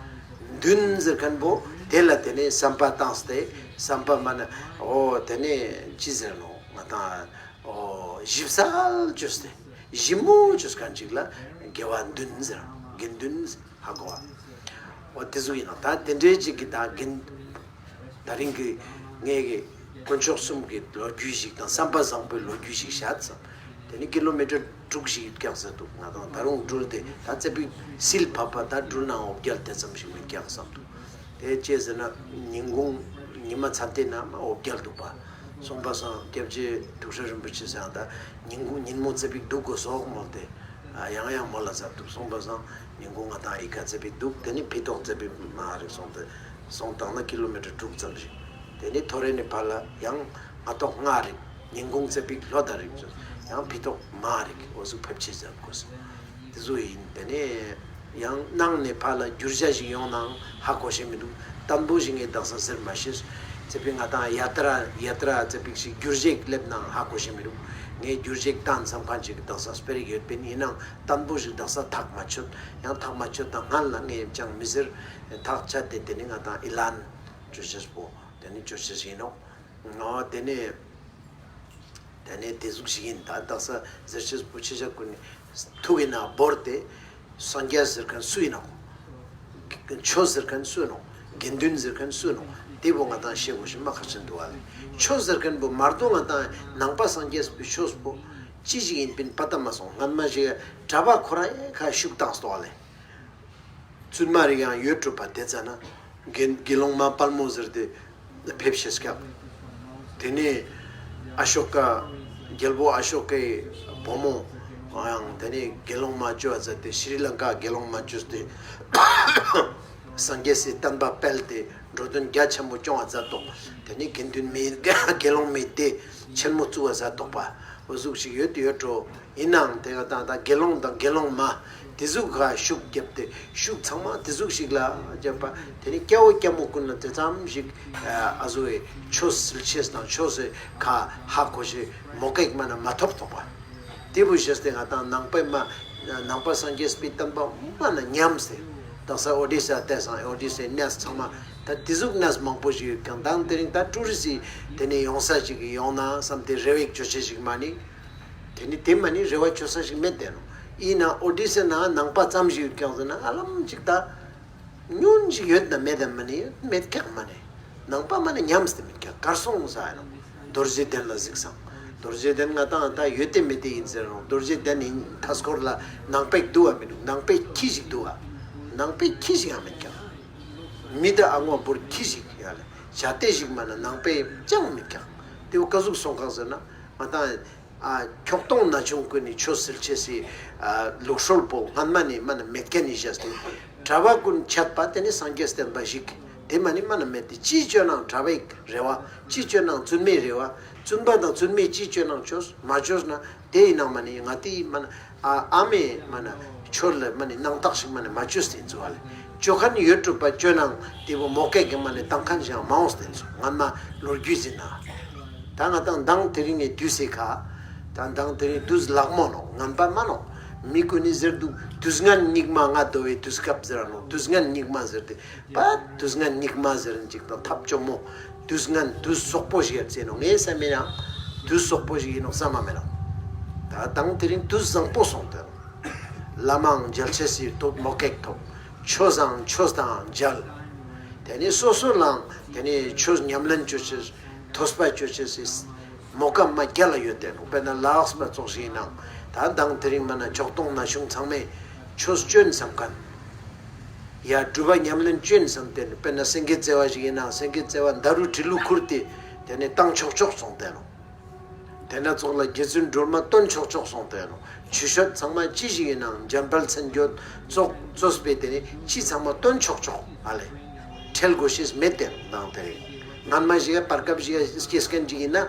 འདུན་ཟེར་མཁན་པོ་དེ་ལ་དེ་ནས་བསམ་པ་བཏང་སྟེ་བསམ་པ་མ་ན་འོ་དེ་ནས་ཅི་ཟེར་ནོག་ང་དང་འོ་ཞིབ་གསལ་བཅོས་ཏེ་ཞིབ་མོ་བཅོས་མཁན་ཅིག་ལ་དགེ་བ་འདུན་ཟེར་རོ། དགེ་འདུན་ཟེར། ཧ་གོ་བ། འོ་དེ་ཟུག་ཡིན་ནོག། ད་དེ་འདྲའི་ཅིག་གི་ད་རྒན་ད་རིང་གི་ངའི་གི་དཀོན་མཆོག་གསུམ་གྱི་ལོ་རྒྱུས་ཤིག་དང་བསམ་པ་བཟང་པོའི་ལོ་རྒྱུས་ཤིག་བཤད་བསམ། དེ་ནི་ཀི་ལོ་མི་ཊར་དྲུག་ཞིག་ཡོད་ཀྱག་ཟེར་འདུག། ང་དང་ད་རུང་འགྲུལ་ཏེ་ད་ཙེ་པིག་སིལ་ཕབ་པ་ད་འགྲུལ་ནའང་འོ་བརྒྱལ་དེ་ཙམ་ཞིག་མེད་ཀྱག་བསམ་འདུག། དེ་ཅི་ཟེར་ན་ཉིན་གུང་ཉི་མ་ཚ་དེ་ན་མ་འོ་བརྒྱལ་འདུག་པ། སོང་པ་སང་སྐྱབས་རྗེ་ཐུགས་སྲས་རིན་པོ་ཆེ་ཟེར་ཡང་ད་ཉིན་གུང་ཉིན་མོ་ཙེ་པིག་འདུག་དགོས་སོག་མོལ་ཏེ། ཡང་ཡང་མོལ་ལ་ཟབ་འདུག། སོང་པ་སང་ཉིན་གུང་ང་དང་ཨི་ཀ་ཙེ་པིག་འདུག། དེ་ནི་ཕི་ཏོག་ཙེ་པིག་མ་རིག་སོང་སྟེ་སོང་བཏང་ན་ཀི་ལོ་མི་ཊར་དྲུག་ཙམ་ཞིག། དེ་ནི་ཐོ་རེ་ནི་ཕར་ལ་ཡང་སྔ་ཏོག་སྔ་རིག། ཉིན་གུང་ཙེ་པིག་ལྷོད་ད་རིག་ཡང་ཕི་ཏོག་མ་རིག། འོ་ཟུག་ཕེབས་ཆེ་ཟབ་དགོས། དེ་ཟུག་ཡིན། དེ་ནི་ཡང་ནང་ནས་ཕར་ལ་བསྒྱུར་བྱ་ཞིག་ཡོང་ནའང་ཧ་གོ་ཤེས་མི་འདུག། དང་པོ་ཞིག་ངས་དག་ས་ཟེར་མ་ཤེས། ཙེ་པིག་ང་དང་ཡ་ཏྲ་ཡ་ཏྲ་ཙེ་པིག་ཞིག་བསྒྱུར་བྱ་སླེབས་ནའང་ཧ་གོ་ཤེས་མི་འདུག། ངས་བསྒྱུར་བྱ་བཏང་བསམ་མཁན་ཅིག་དག་ས་སྤེ་རིག་ཡོད་པིན། ཡིན་ནའང་དང་པོ་ཞིག་དག་ས་ཐག་མ་ཆོད། ཡང་ཐག་མ་ཆོད་དང་སྔན་ལ་ངས་ཅང་མི་ཟེར། ཐག་ཆད་དེ་དེ་ནི་ང་དང་ཨི་ལན་བཅོ་ཤེས་པོ་དེ་ནི་བཅོ་ཤེས་ཡིན་ནོག། ང་དེ་ནི་དེ་ནས་དེ་ཟུག་ཞིག་ཡིན། ད་དག་ས་ཟེར་ཅེས་པོ་ཆེ་ཆ་ཀུན་ནི་ཐུག་ཡིན་ན་བོར་ཏེ་སངས་རྒྱས་ཟེར་མཁན་སུ་ཡིན་ནོག། ཆོས་ཟེར་མཁན་སུ་ཡིན་ནོག། དགེ་འདུན་ཟེར་མཁན་སུ་ཡིན་ནོག། དེ་བོ་ང་དང་ཤེས་དགོས་ཤེས་མ་ཁག་ཆེན་འདུག་བ་ལེ། ཆོས་ཟེར་མཁན་པོ་མར་དོ་ང་དང་ནང་པ་སངས་རྒྱས་པའི་ཆོས་པོ་ ཅི་ཞིག་ཡིན་པིན་པ་ཏ་མ་སོང་། སྔན་མ་ཞིག་གྲྭ་པ་ཁོ་རང་ཡང་ཁ་ཤུགས་བཏང་སྟོ་ཨ་ལེ། བཙུན་མ་རིགས་ཡང་ཡོད་གྲུབ་པ་དེ་ཙ་ན་དགེ་དགེ་སློང་མ་དཔལ་མོ་ཟེར་ཏེ་ཕེབས་ཤེས་སྐབས། དེ་ནས་ཨ་ཤོ་ཀ་རྒྱལ་པོ་ཨ་ཤོ་ཀའི་བུ་མོ་ཡང་དེ་ནས་དགེ་སློང་མ་བཅོ་བ་མཛད་དེ་ཤྲི་ལང་ཀ་དགེ་སློང་མ་བཅོས་ཏེ་སངས་རྒྱས་སི་བསྟན་པ་སྤེལ་ཏེ་འགྲོ་དོན་རྒྱ་ཆེན་པོ་སྐྱོང་བ་མཛད་དོ། དེ་ནས་དགེ་འདུན་མི་དགེ་སློང་མི་སྡེ་ཆེན་མོ་བཙུགས་པ་མཛད་དོ་པ། འོ་ཟུག་ཞིག་ཡོད་ཡོད་འགྲོ། ཡིན་ནའང་དེ་ག་ད་ད་དགེ་སློང་དང་དགེ་སློང་མ་དེ་ཟུག་ག་ཤུགས་བརྒྱབ་སྟེ་ཤུགས་ཚང་མ་དེ་ཟུག་ཞིག་ལ་བརྒྱབ་པ། དེ་ནི་སྐྱ་བོ་སྐྱ་མོ་ཀུན་ལ་དེ་ཙམ་ཞིག་ཨ་ཟོ་བའི་ཆོས་སིལ་ཆེས་དང་ཆོས་སི་ཁ་ཧ་གོ་ཤེས་མོ་ཀ་ཞིག་མ་ན་མ་ཐོབ་ཐོབ་པ། དེ་བོ་ཞེས་ཏེ་ང་དང་ནང་པའི་མ་ནང་པ་སངས་རྒྱས་པའི་བསྟན་པ་མ་ན་ཉམས་ཏེ། དག་ས་ཨོ་ཌི་ས་ཏེ་སང་ཨོ་ཌི་སའི་གནས་ཚང་མ་ད་དེ་ཟུག་གནས་མང་པོ་ཞིག་ཡོད་ཀྱང་དང་དེ་རིང་ད་ཀྲུ་རི་སི་དེ་ནི་ཡོང་ས་ཞིག་ཡོང་ན་བསམ་སྟེ་རེ་བའི་ཅོ་ཆེ་ཞིག་མ་ནི། དེ་ནི་དེ་མ་ནི་རེ་བ་བཅོལ་ས་ཞིག་མེད་དེ་ནོ། ཡིན་ན་ཨོ་ཌི་སའི་ནང་ནང་པ་ཙམ་ཞིག་ཡོད་ཀྱང་ཟེར་ན་ཧ་ལམ་ཅིག་ད་ཉུང་ཞིག་ཡོད་ན་མེད་དམ་མ་ནི་མེད་ཀྱང་མ་ནི། ནང་པ་མ་ནི་ཉམས་ཏེ་མེད་ཀྱང་གར་སོང་ས་ཡིན་ནོ། རྡོ་རྗེ་གདན་ལ་གཟིགས་སང་། རྡོ་རྗེ་གདན་ང་དང་ད་ཡོད་དེ་མེད་དེ་ཡིན་ཟེར་རུང་རྡོ་རྗེ་གདན་ཡིན་མཐའ་སྐོར་ལ་ནང་པའི་འདུག་བ་མི་འདུག་ནང་པའི་ཁྱི་ཞིག་འདུག་བ། ནང་པའི་ཁྱི་ཞིག་ཡང་མེད་ཀྱང་། མི་དང་ཨ་ངོ་བོར་ཁྱི་ཞིག་ཡ་ལ་བྱ་དེ་ཞིག་མ་ན་ནང་པའི་ཅང་མེད་ཀྱང་། དེ་བོ་ཀ་ཟུག་སོང་གང་ཟེར་ན་ང་དང་། ཨ་ཁྱོག་སྟོང་ན་ཆུང་ཀུན་ནི་ཆོས་སིལ་ཆེས་སི་ཨ་ལུགས་སྲོལ་པོ་སྔན་མ་ནི་མ་ན་མེད་མཁན་ནི་བཞག་སྟེ། གྲྭ་པ་ཀུན་ཆད་པ་དེ་ནི་སངས་རྒྱས་བསྟན་པ་ཞིག་དེ་མ་ནི་མ་ན་མེད་དེ་ཅི་བཅོ་ནང་གྲྭ་པའི་རེ་བ་ཅི་བཅོ་ནང་བཙུན་མའི་རེ་བ་བཙུན་པ་དང་བཙུན་མའི་ཅི་བཅོ་ནང་ཆོས་མ་བཅོས་ན་དེ་ཡིན་ནང་མ་ནི་ང་དེ་མ་ན་ཨ་ཨ་མའི་མ་ན་ཆོས་ལ་མ་ནི་སྣང་དག་ཞིག་མ་ནི་མ་བཅོས་སྟེ་འཛུལ་བ་ལེ། བཅོ་མཁན་ཡོད་གྲུབ་པ་བཅོ་ནང་དེ་བོ་མོ་ཀ་གི་མ་ནི་བཏང་མཁན་ཞིག་མ་འོངས་ཏེ་འཛུལ་སྔན་མ་ལོ་རྒྱུས་ཟིན་ན། ད་ང་དང་མདང་དེ་རིང་ངི་དུས་སི་ཁ། ད་མདང་དེ་རིང་དུས་ལག་མོ་ནོ་ངན་པ་མ་ནོ། མི་ཀུན་ནི་ཟེར་འདུག་དུས་ངན་སྙིགས་མ་ང་འདོད་པའི་དུས་སྐབས་ཟེར་ར་ནོ། དུས་ངན་སྙིགས་མ་ཟེར་ཏེ་པ་དུས་ངན་སྙིགས་མ་ཟེར་ཅིག་དང་ཐབས་བཅོ་མོ། དུས་ངན་དུས་སོག་པོ་ཞིག་ཡ་ཙེ་ནོ་ངས་བསམ་མེད་ཡང་དུས་སོག་པོ་ཞིག་ཡིན་ནོ་བསམ་མ་མེད་ནོ། ད་མདང་དེ་རིང་དུས་བཟང་པོ་སོང་སྟེ་ནོ། བླ་མའང་མཇལ་ཆེས་སི་ཐོབ་མོ་ཀ་ཐོབ། ཆོས་སང་ཆོས་དང་མཇལ། དེ་ནི་སོ་སོ་ལའང་དེ་ནི་ཆོས་ཉམས་ལེན་བཅོ་ཆེས་ཐོས་པ་བཅོ་ཆེས་སི་མོ་ཀ་མ་རྒྱལ་ལ་ཡོད་དེ་ནོ། དཔེར་ན་ལགས་པ་ཙོགས་ཞིག་ཡིན་ནང་ད་མདང་དེ་རིང་མ་ན་ཆོག་སྟོང་ན་ཆུང་ཚང་མས་ཆོས་བཅོན་བསམ་མཁན། ཡ་སྒྲུབ་པ་ཉམས་ལེན་བཅོན་བསམ་སྟེ་ནི་དཔེར་ན་སེང་གེ་རྩེ་བ་ཞིག་ཡིན་ནང་སེང་གེ་རྩེ་བ་ད་རུ་དྲི་ལུ་ཁུར་ཏེ་དེ་ནི་བཏང་ཆོག་ཆོག་སོང་སྟེ་ནོ། དེ་ན་ཙོགས་ལ་རྗེ་བཙུན་སྒྲོལ་མ་སྟོན་ཆོག་ཆོག་སོང་སྟེ་ནོ། ཆོས་སྤྱོད་ཚང་མ་ཅི་ཞིག་ཡིན་ནང་འཇམ་དཔལ་མཚན་བརྗོད་ཙོགས་གཙོས་པའི་དེ་ནི་ཅི་ཚང་མ་སྟོན་ཆོག་ཆོག་ཨ་ལེ། ཁྲེལ་དགོས་ཤེས་མེད་དེ་མདང་དེ་རིང་སྔན་མ་ཞིག་བར་སྐབས་ཞིག་སྐྱེས་མཁན་ཅིག་ཡིན་ན་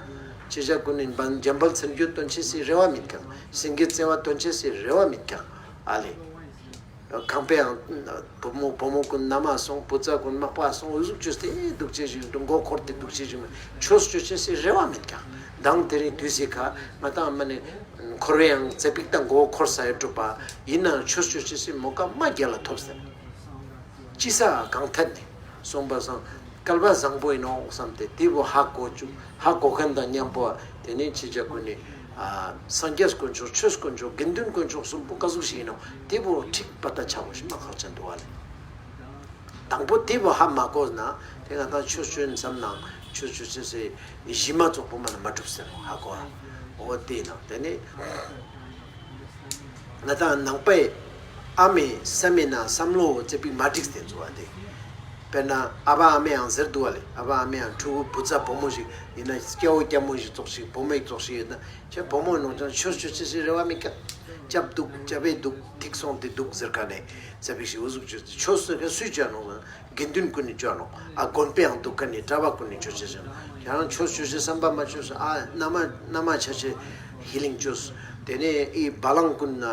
ཅི་བྱ་ཀུན་ནི་འཇམ་དཔལ་མཚན་བརྗོད་སྟོན་ཆེས་སི་རེ་བ་མེད་ཀྱང་སེང་གེ་རྩེ་བ་སྟོན་ཆེས་སི་རེ་བ་མེད་ཀྱང་ཨ་ལེ། ཁང་པའང་བུ་མོ་བུ་མོ་ཀུན་མནའ་མ་སོང་བུ་ཚ་ཀུན་མག་པ་སོང་འུ་ཟུག་བཅོས་ཏེ་འདུག་ཅེས་ཞིག་འདུག་མགོ་འཁོར་ཏེ་འདུག་ཅེས་ཞིག་ཆོས་བཅོ་ཅེས་སི་རེ་བ་མེད་ཀྱང་མདང་དེ་རིང་དུས་སི་ཁ་ང་དང་མ་ནི་འཁོར་བའི་ཡང་ཙེ་པིག་དང་མགོ་འཁོར་ས་ཡོད་གྲུབ་པ་ཡིན་ནའང་ཆོས་བཅོ་ཅེས་སི་མོ་ཀ་མ་རྒྱལ་ལ་ཐོབ་ཟེར། ཅི་ས་གང་ཐད་ནས་སོང་པ་སང་སྐལ་བ་བཟང་པོ་ཡིན་ནོག་བསམ་སྟེ་དེ་བོ་ཧ་གོ་བཅུག་ཧ་གོ་མཁན་དང་མཉམ་པོ་དེ་ནས་ཅི་བྱ་ཀུན་ནི་ཨ་སངས་རྒྱས་དཀོན་མཆོག་ཆོས་དཀོན་མཆོག་དགེ་འདུན་དཀོན་མཆོག་གསུམ་པོ་ཀ་ཟུག་ཞིག་ཡིན་ནོག་དེ་བོ་ཁྲིག་པ་ད་ཆ་བོ་ཞིག་མ་ཁག་ཅན་འདུག་བ་ལེ། དང་པོ་དེ་བོ་ཧ་མ་གོ་ན་དེ་ང་དང་ཆོས་བཅོ་ཡིན་བསམ་ནའང་ཆོས་བཅོ་ཅེས་སི་གཞི་མ་ཙོགས་པོ་མ་ན་མ་གྲུབ་ཟེར་ནོག་ཧ་གོ་ཨ། འོ་དེ་ན་དེ་ནས། ང་དང་ནང་པའི་ཨ་མའི་བསམ་མེད་ན་བསམ་བློ་ཙེ་པིག་མ་འགྲིག་སྟེ་འཛུལ་བ་དེ། དཔེར་ན་ཨ་བ་ཨ་མའི་ཡང་ཟེར་འདུག་བ་ལེ། ཨ་བ་ཨ་མའི་ཡང་ཕྲུ་གུ་བུ་ཚ་བུ་མོ་ཞིག་ཡིན་ན་སྐྱ་བོ་སྐྱ་མོ་ཞིག་ཙོགས་ཞིག་བུ་མོ་ཞིག་ཙོགས་ཞིག་ཡོད་ན་ཁྱེད་བུ་མོ་ནོ་ཅང་ཆོས་བཅོ་ཅེས་སི་རེ་བ་མེད་ཀྱང་སྐྱབས་འདུག་སྐྱབས་པའི་འདུག་ཐིག་སོང་སྟེ་འདུག་ཟེར་མཁན་ནས་ཙེ་པིག་ཞིག་འུ་ཟུག་བཅོས་ཏེ་ཆོས་ཟེར་མཁན་སུས་བཅོ་ནོག་དགེ་འདུན་ཀུན་ནི་བཅོ་ནོག་ཨ་དགོན་པའང་འདུག་མཁན་ནི་གྲྭ་པ་ཀུན་ནི་བཅོ་ཅེས་ཞིག་ཡང་ཆོས་བཅོ་ཅེས་བསམ་པ་མ་བཅོས་ཨ་མནའ་མ་མནའ་མ་ཆ་ཅེས་ཧི་ལིང་བཅོས། དེ་ནས་ཨི་བ་ལང་ཀུན་ན་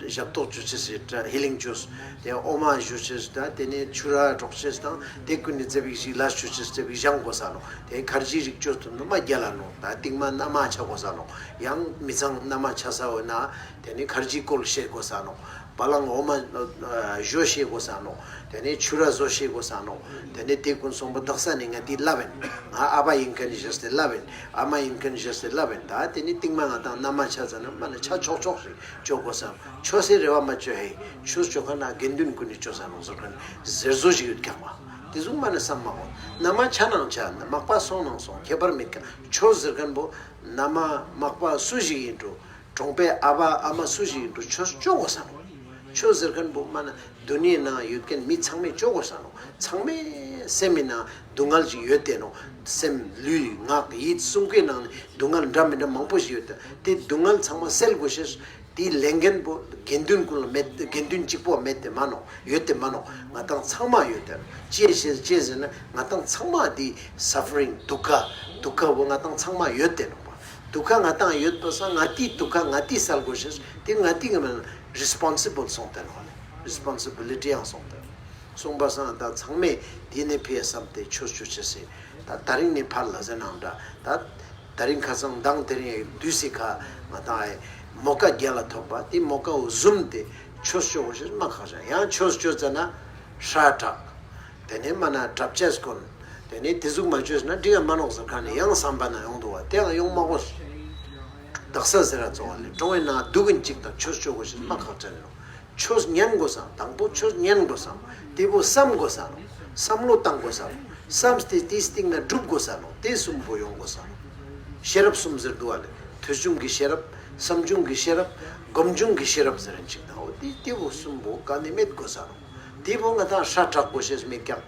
ཞབས་ཏོག་བཅོ་ཅེས་ཞིག་ཧི་ལིང་བཅོས། དེ་འོ་མ་བཞོ་ཅེས་དང་དེ་ནས་ཆུ་ར་སྒྲོག་ཅེས་དང་དེ་ཀུན་ནི་ཙེ་པིག་ཞིག་ལ་བཅོ་ཅེས་ཙེ་པིག་བཞེངས་དགོས་ས་ནོག་དེ་ཁར་ཇི་རིགས་བཅོས་ཐུབ་ན་མ་རྒྱལ་ལ་ནོག་ད་སྟིང་མ་མནའ་མ་ཆ་དགོས་ས་ནོག་ཡང་མི་ཚང་མནའ་མ་ཆ་ས་འོ་ན་དེ་ནས་ཁར་ཇི་བཀོལ་ཤེས་དགོས་ས་ནོག་བ་ལང་འོ་མ་ཨ་བཞོ་ཤེས་དགོས་ས་ནོག་དེ་ནས་ཆུ་ར་བཟོ་ཤེས་དགོས་ས་ནོག་དེ་ནས་དེ་ཀུན་སོང་པ་དག་ས་ནས་ང་དེ་ལབ་ཡིན། ང་ཨ་བ་ཡིན་མཁན་ཞེས་ཏེ་ལབ་ཡིན། ཨ་མ་ཡིན་མཁན་ཞེས་ཏེ་ལབ་ཡིན། ད་དེ་ནས་སྟིང་མ་ང་དང་མནའ་མ་ཆ་ཙ་ན་མ་ནི་ཆ་ཆོག་ཆོག་ཞིག་བཅོ་དགོས་ས་ཆོས་སི་རེ་བ་མ་བཅོ་ཧེ། ཆོས་བཅོ་མཁན་ན་དགེ་འདུན་ཀུན་ནི་བཅོ་ས་ནོག་ཟེར་མཁན་ཟེར་བཟོ་ཞིག་ཡོད་ཀྱང་བ། དེ་ཟུག་མ་ནི་བསམ་མ་གོ་མནའ་མ་ཆ་ནང་ཆ་མག་པ་སོང་ནང་སོང་ཁྱད་པར་མེད་ཀྱང་ཆོས་ཟེར་མཁན་པོ་མནའ་མ་མག་པ་སུ་ཞིག་ཡིན་འགྲོ། གྲོང་པའི་ཨ་བ་ཨ་མ་སུ་ཞིག་ཡིན་འགྲོ་ཆོས་ཅོ་དགོས་ས་ནོག། ཆོས་ཟེར་མཁན་པོ་མ་ན་དུ་ནི་ནང་ཡོད་མཁན་མི་ཚང་མས་ཅོ་དགོས་ས་ནོག། ཚང་མའི་སེམས་མི་ནང་སྡུག་བསྔལ་ཞིག་ཡོད་དེ་ནོག། སེམས་ལུས་ངག་ཡིད་གསུམ་ཀའི་ནང་ནས་སྡུག་བསྔལ་འདྲ་མི་འདྲ་མང་པོ་ཞིག་ཡོད་དེ། དེ་སྡུག་བསྔལ་ཚང་མ་སེལ་དགོས་ཤེས། དེའི་ལས་འགན་པོ་དགེ་འདུན་ཀུན་ལ་མེད། དགེ་འདུན་གཅིག་པོ་མེད་དེ་མ་ནོག། ཡོད་དེ་མ་ནོག། ང་ཏང་ཚང་མ་ཡོད་དེ་ནོག། ཅི་ཞེས་ཅི་ཟེར་ན་ང་ཏང་ཚང་མ་དེ་སཕ་རིང་དུག་ཁ་དུག་ཁ་བོ་ང་ཏང་ཚང་མ་ཡོད་དེ་ནོག་པ། དུག་ཁ་ང་ཏང་ཡོད་པ་སང་ང་ཏི་དུག་ཁ་ང་ཏི་སལ་དགོས་ཤེས་དེ་ང་ཏི་ང་མེད་རི་སི་པོན་སི་བལ་སོང་དེ་ནོག་ལེ། རི་སི་པོན་སི་བི་ལི་ཊི་ཡང་སོང་དེ་ནོག། སོང་པ་སང་ད་ཚང་མས་དེ་ནས་ཕེ་བསམ་སྟེ་ཆོས་ཆོས་ཆེ་སེ་ད་ད་རིང་ནས་ཕར་ལ་ཟེར་ནང་འདྲ་ད། ད་རིང་ཁ་སང་མདང་དེ་རིང་དུས་སི་ཁ་ང་ཏང་ཨེ་མོ་ཀ་རྒྱལ་ལ་ཐོབ་པ་དེ་མོ་ཀ་བོ་བཟུམ་སྟེ་ཆོས་ཆོས་དགོས་ཤེས་མ་ཁག་ཅན། ཡང་ཆོས་ཆོས་ཙ་ན་ཧྲ་དྲག། དེ་ནས་མ་ན་གྲབ་ཆས་སྐོན། དེ་ནས་དེ་ཟུག་མ་ཆོས་ན་འགྲིག་ཡ་མ་ནོག་ཟེར་ཁ་ནས་ཡང་བསམ་པ་ན་ཡོང་འདུག་བ། དེ་ཡང་ཡོང་མ་དགོས། དག་ས་ཟེར་ར་ཚོ་བ་ལེ་གྲོང་བའི་ནང་སྡུག་གིན་གཅིག་དང་ཆོས་ཆོས་དགོས་ཤེས་མ་ཁག་ཅན་ནོག། ཆོས་ཉན་དགོས་སམ། དང་པོ་ཆོས་ཉན་དགོས་སམ། དེ་བོ་བསམ་དགོས་སམ། བསམ་བློ་བཏང་དགོས་སམ། བསམ་སྟེ་དེའི་སྟེང་ན་སྒྲུབ་དགོས་སམ། དེ་གསུམ་པོ་ཡོང་དགོས་སམ། ཤེས་རབ་གསུམ་ཟེར་འདུག་བ་ལེ། ཐོས་བྱུང་གི་ཤེས་རབ། བསམ་བྱུང་གི་ཤེས་རབ། སྒོམ་བྱུང་གི་ཤེས་རབ་ཟེར་རན་ཅིག་དང་འོ་དེ་དེ་བོ་གསུམ་པོ་ག་ནས་མེད་དགོས་སམ། དེ་བོ་ང་ཏང་ཧྲ་དྲག་དགོས་ཤེས་མེད་ཀྱག།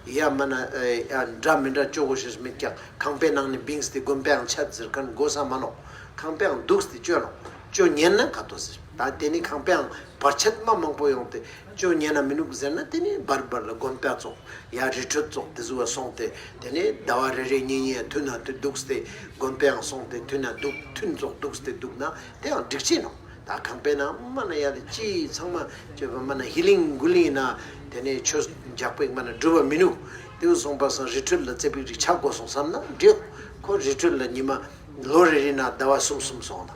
ཡ་མ་ན་ཡ་འདྲ་མི་འདྲ་ཅོ་དགོས་ཤེས་མེད་ཀྱག། ཁང་པའི་ནང་ནས་བིངས་ཏེ་དགོན་པའང་ཆད་ཟེར་མཁན་དགོས་ས་མ་ནོག། ཁང་པའང་འདུག་སྟེ་ཅོ་ནོག། ཅོ་ཉན་ན་ག་ཏོ་ཟེར། ད་དེ་ནི་ཁང་པའང་བར་ཆད་མ་མང་པོ་ཡོང་སྟེ་ཅོ་ཉན་ན་མི་ནུག་ཟེར་ན་དེ་ནི་བར་བར་ལ་དགོན་པ་ཙོགས་ཡ་རི་ཁྲོད་ཙོགས་དེ་ཟུག་བ་སོང་སྟེ་དེ་ནི་ཟླ་བ་རེ་རེ་གཉིས་གཉིས་ཐུན་ན་ཐུན་འདུག་སྟེ་དགོན་པའང་སོང་སྟེ་ཐུན་ན་འདུག་ཐུན་ཙོགས་འདུག་སྟེ་འདུག་ན་དེའང་འགྲིག་ཅི་ནོག། ད་ཁང་པའི་ནང་མ་ན་ཡ་ལེ་ཅི་ཚང་མ་ཅོ་བ་མ་ན་ཧི་ལིང་གུ་ལིང་ན་དེ་ནི་ཆོས་འཇགས་པའི་མ་ན་འགྲུབ་པ་མི་ནུག། དེ་བོ་སོང་པ་སང་རི་ཁྲོད་ལ་རྩེ་པིག་རིག་ཆགས་དགོས་སོང་བསམ་ན་འགྲིག། ཁོ་རི་ཁྲོད་ལ་ཉི་མ་ལོ་རེ་རེ་ན་ཟླ་བ་གསུམ་གསུམ་སོང་ན།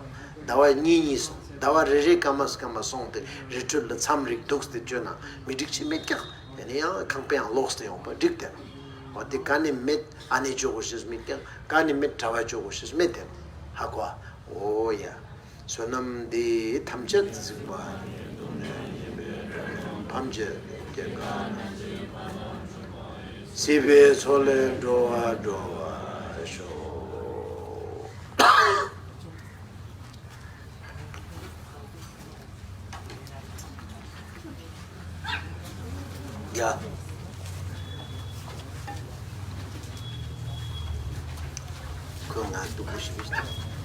ཟླ་བ་གཉིས་གཉིས་སོང་། ཟླ་བ་རེ་རེ་སྐར་མ་སྐར་མ་སོང་སྟེ་རི་ཁྲོད་ལ་མཚམས་རིག་འདུག་སྟེ་བཅོས་ན་མི་འགྲིག་ཅི་མེད་ཀྱག། དེ་ནས་ཡང་ཁང་པའང་ལོག་སྟེ་ཡོང་པ་འགྲིག་སྟེ་ནོག། འོ་དེ་ག་ནས་མེད་ཨ་ནེ་ཅོ་དགོས་ཤེས་མེད་ཀྱག། ག་ནས་མེད་གྲྭ་བ་ཅོ་དགོས་ཤེས་མེད་དེ་ནོག། ཧ་གོ་ཨ། འོ་ཡ། བསོད་ནམས་འདི་ཐམས་ཅད་གཟིགས་པ་ཉིད། ཐམས་ཅད་སྐྱེ་རྒ་ན་འཆི། སྲིད་པའི་མཚོ་ལས་འགྲོ་བ་སྒྲོལ་བར་ཤོག། ཡ། ཁོས་ང་སྡུག་པོ་ཞིག་མི་ཤེས།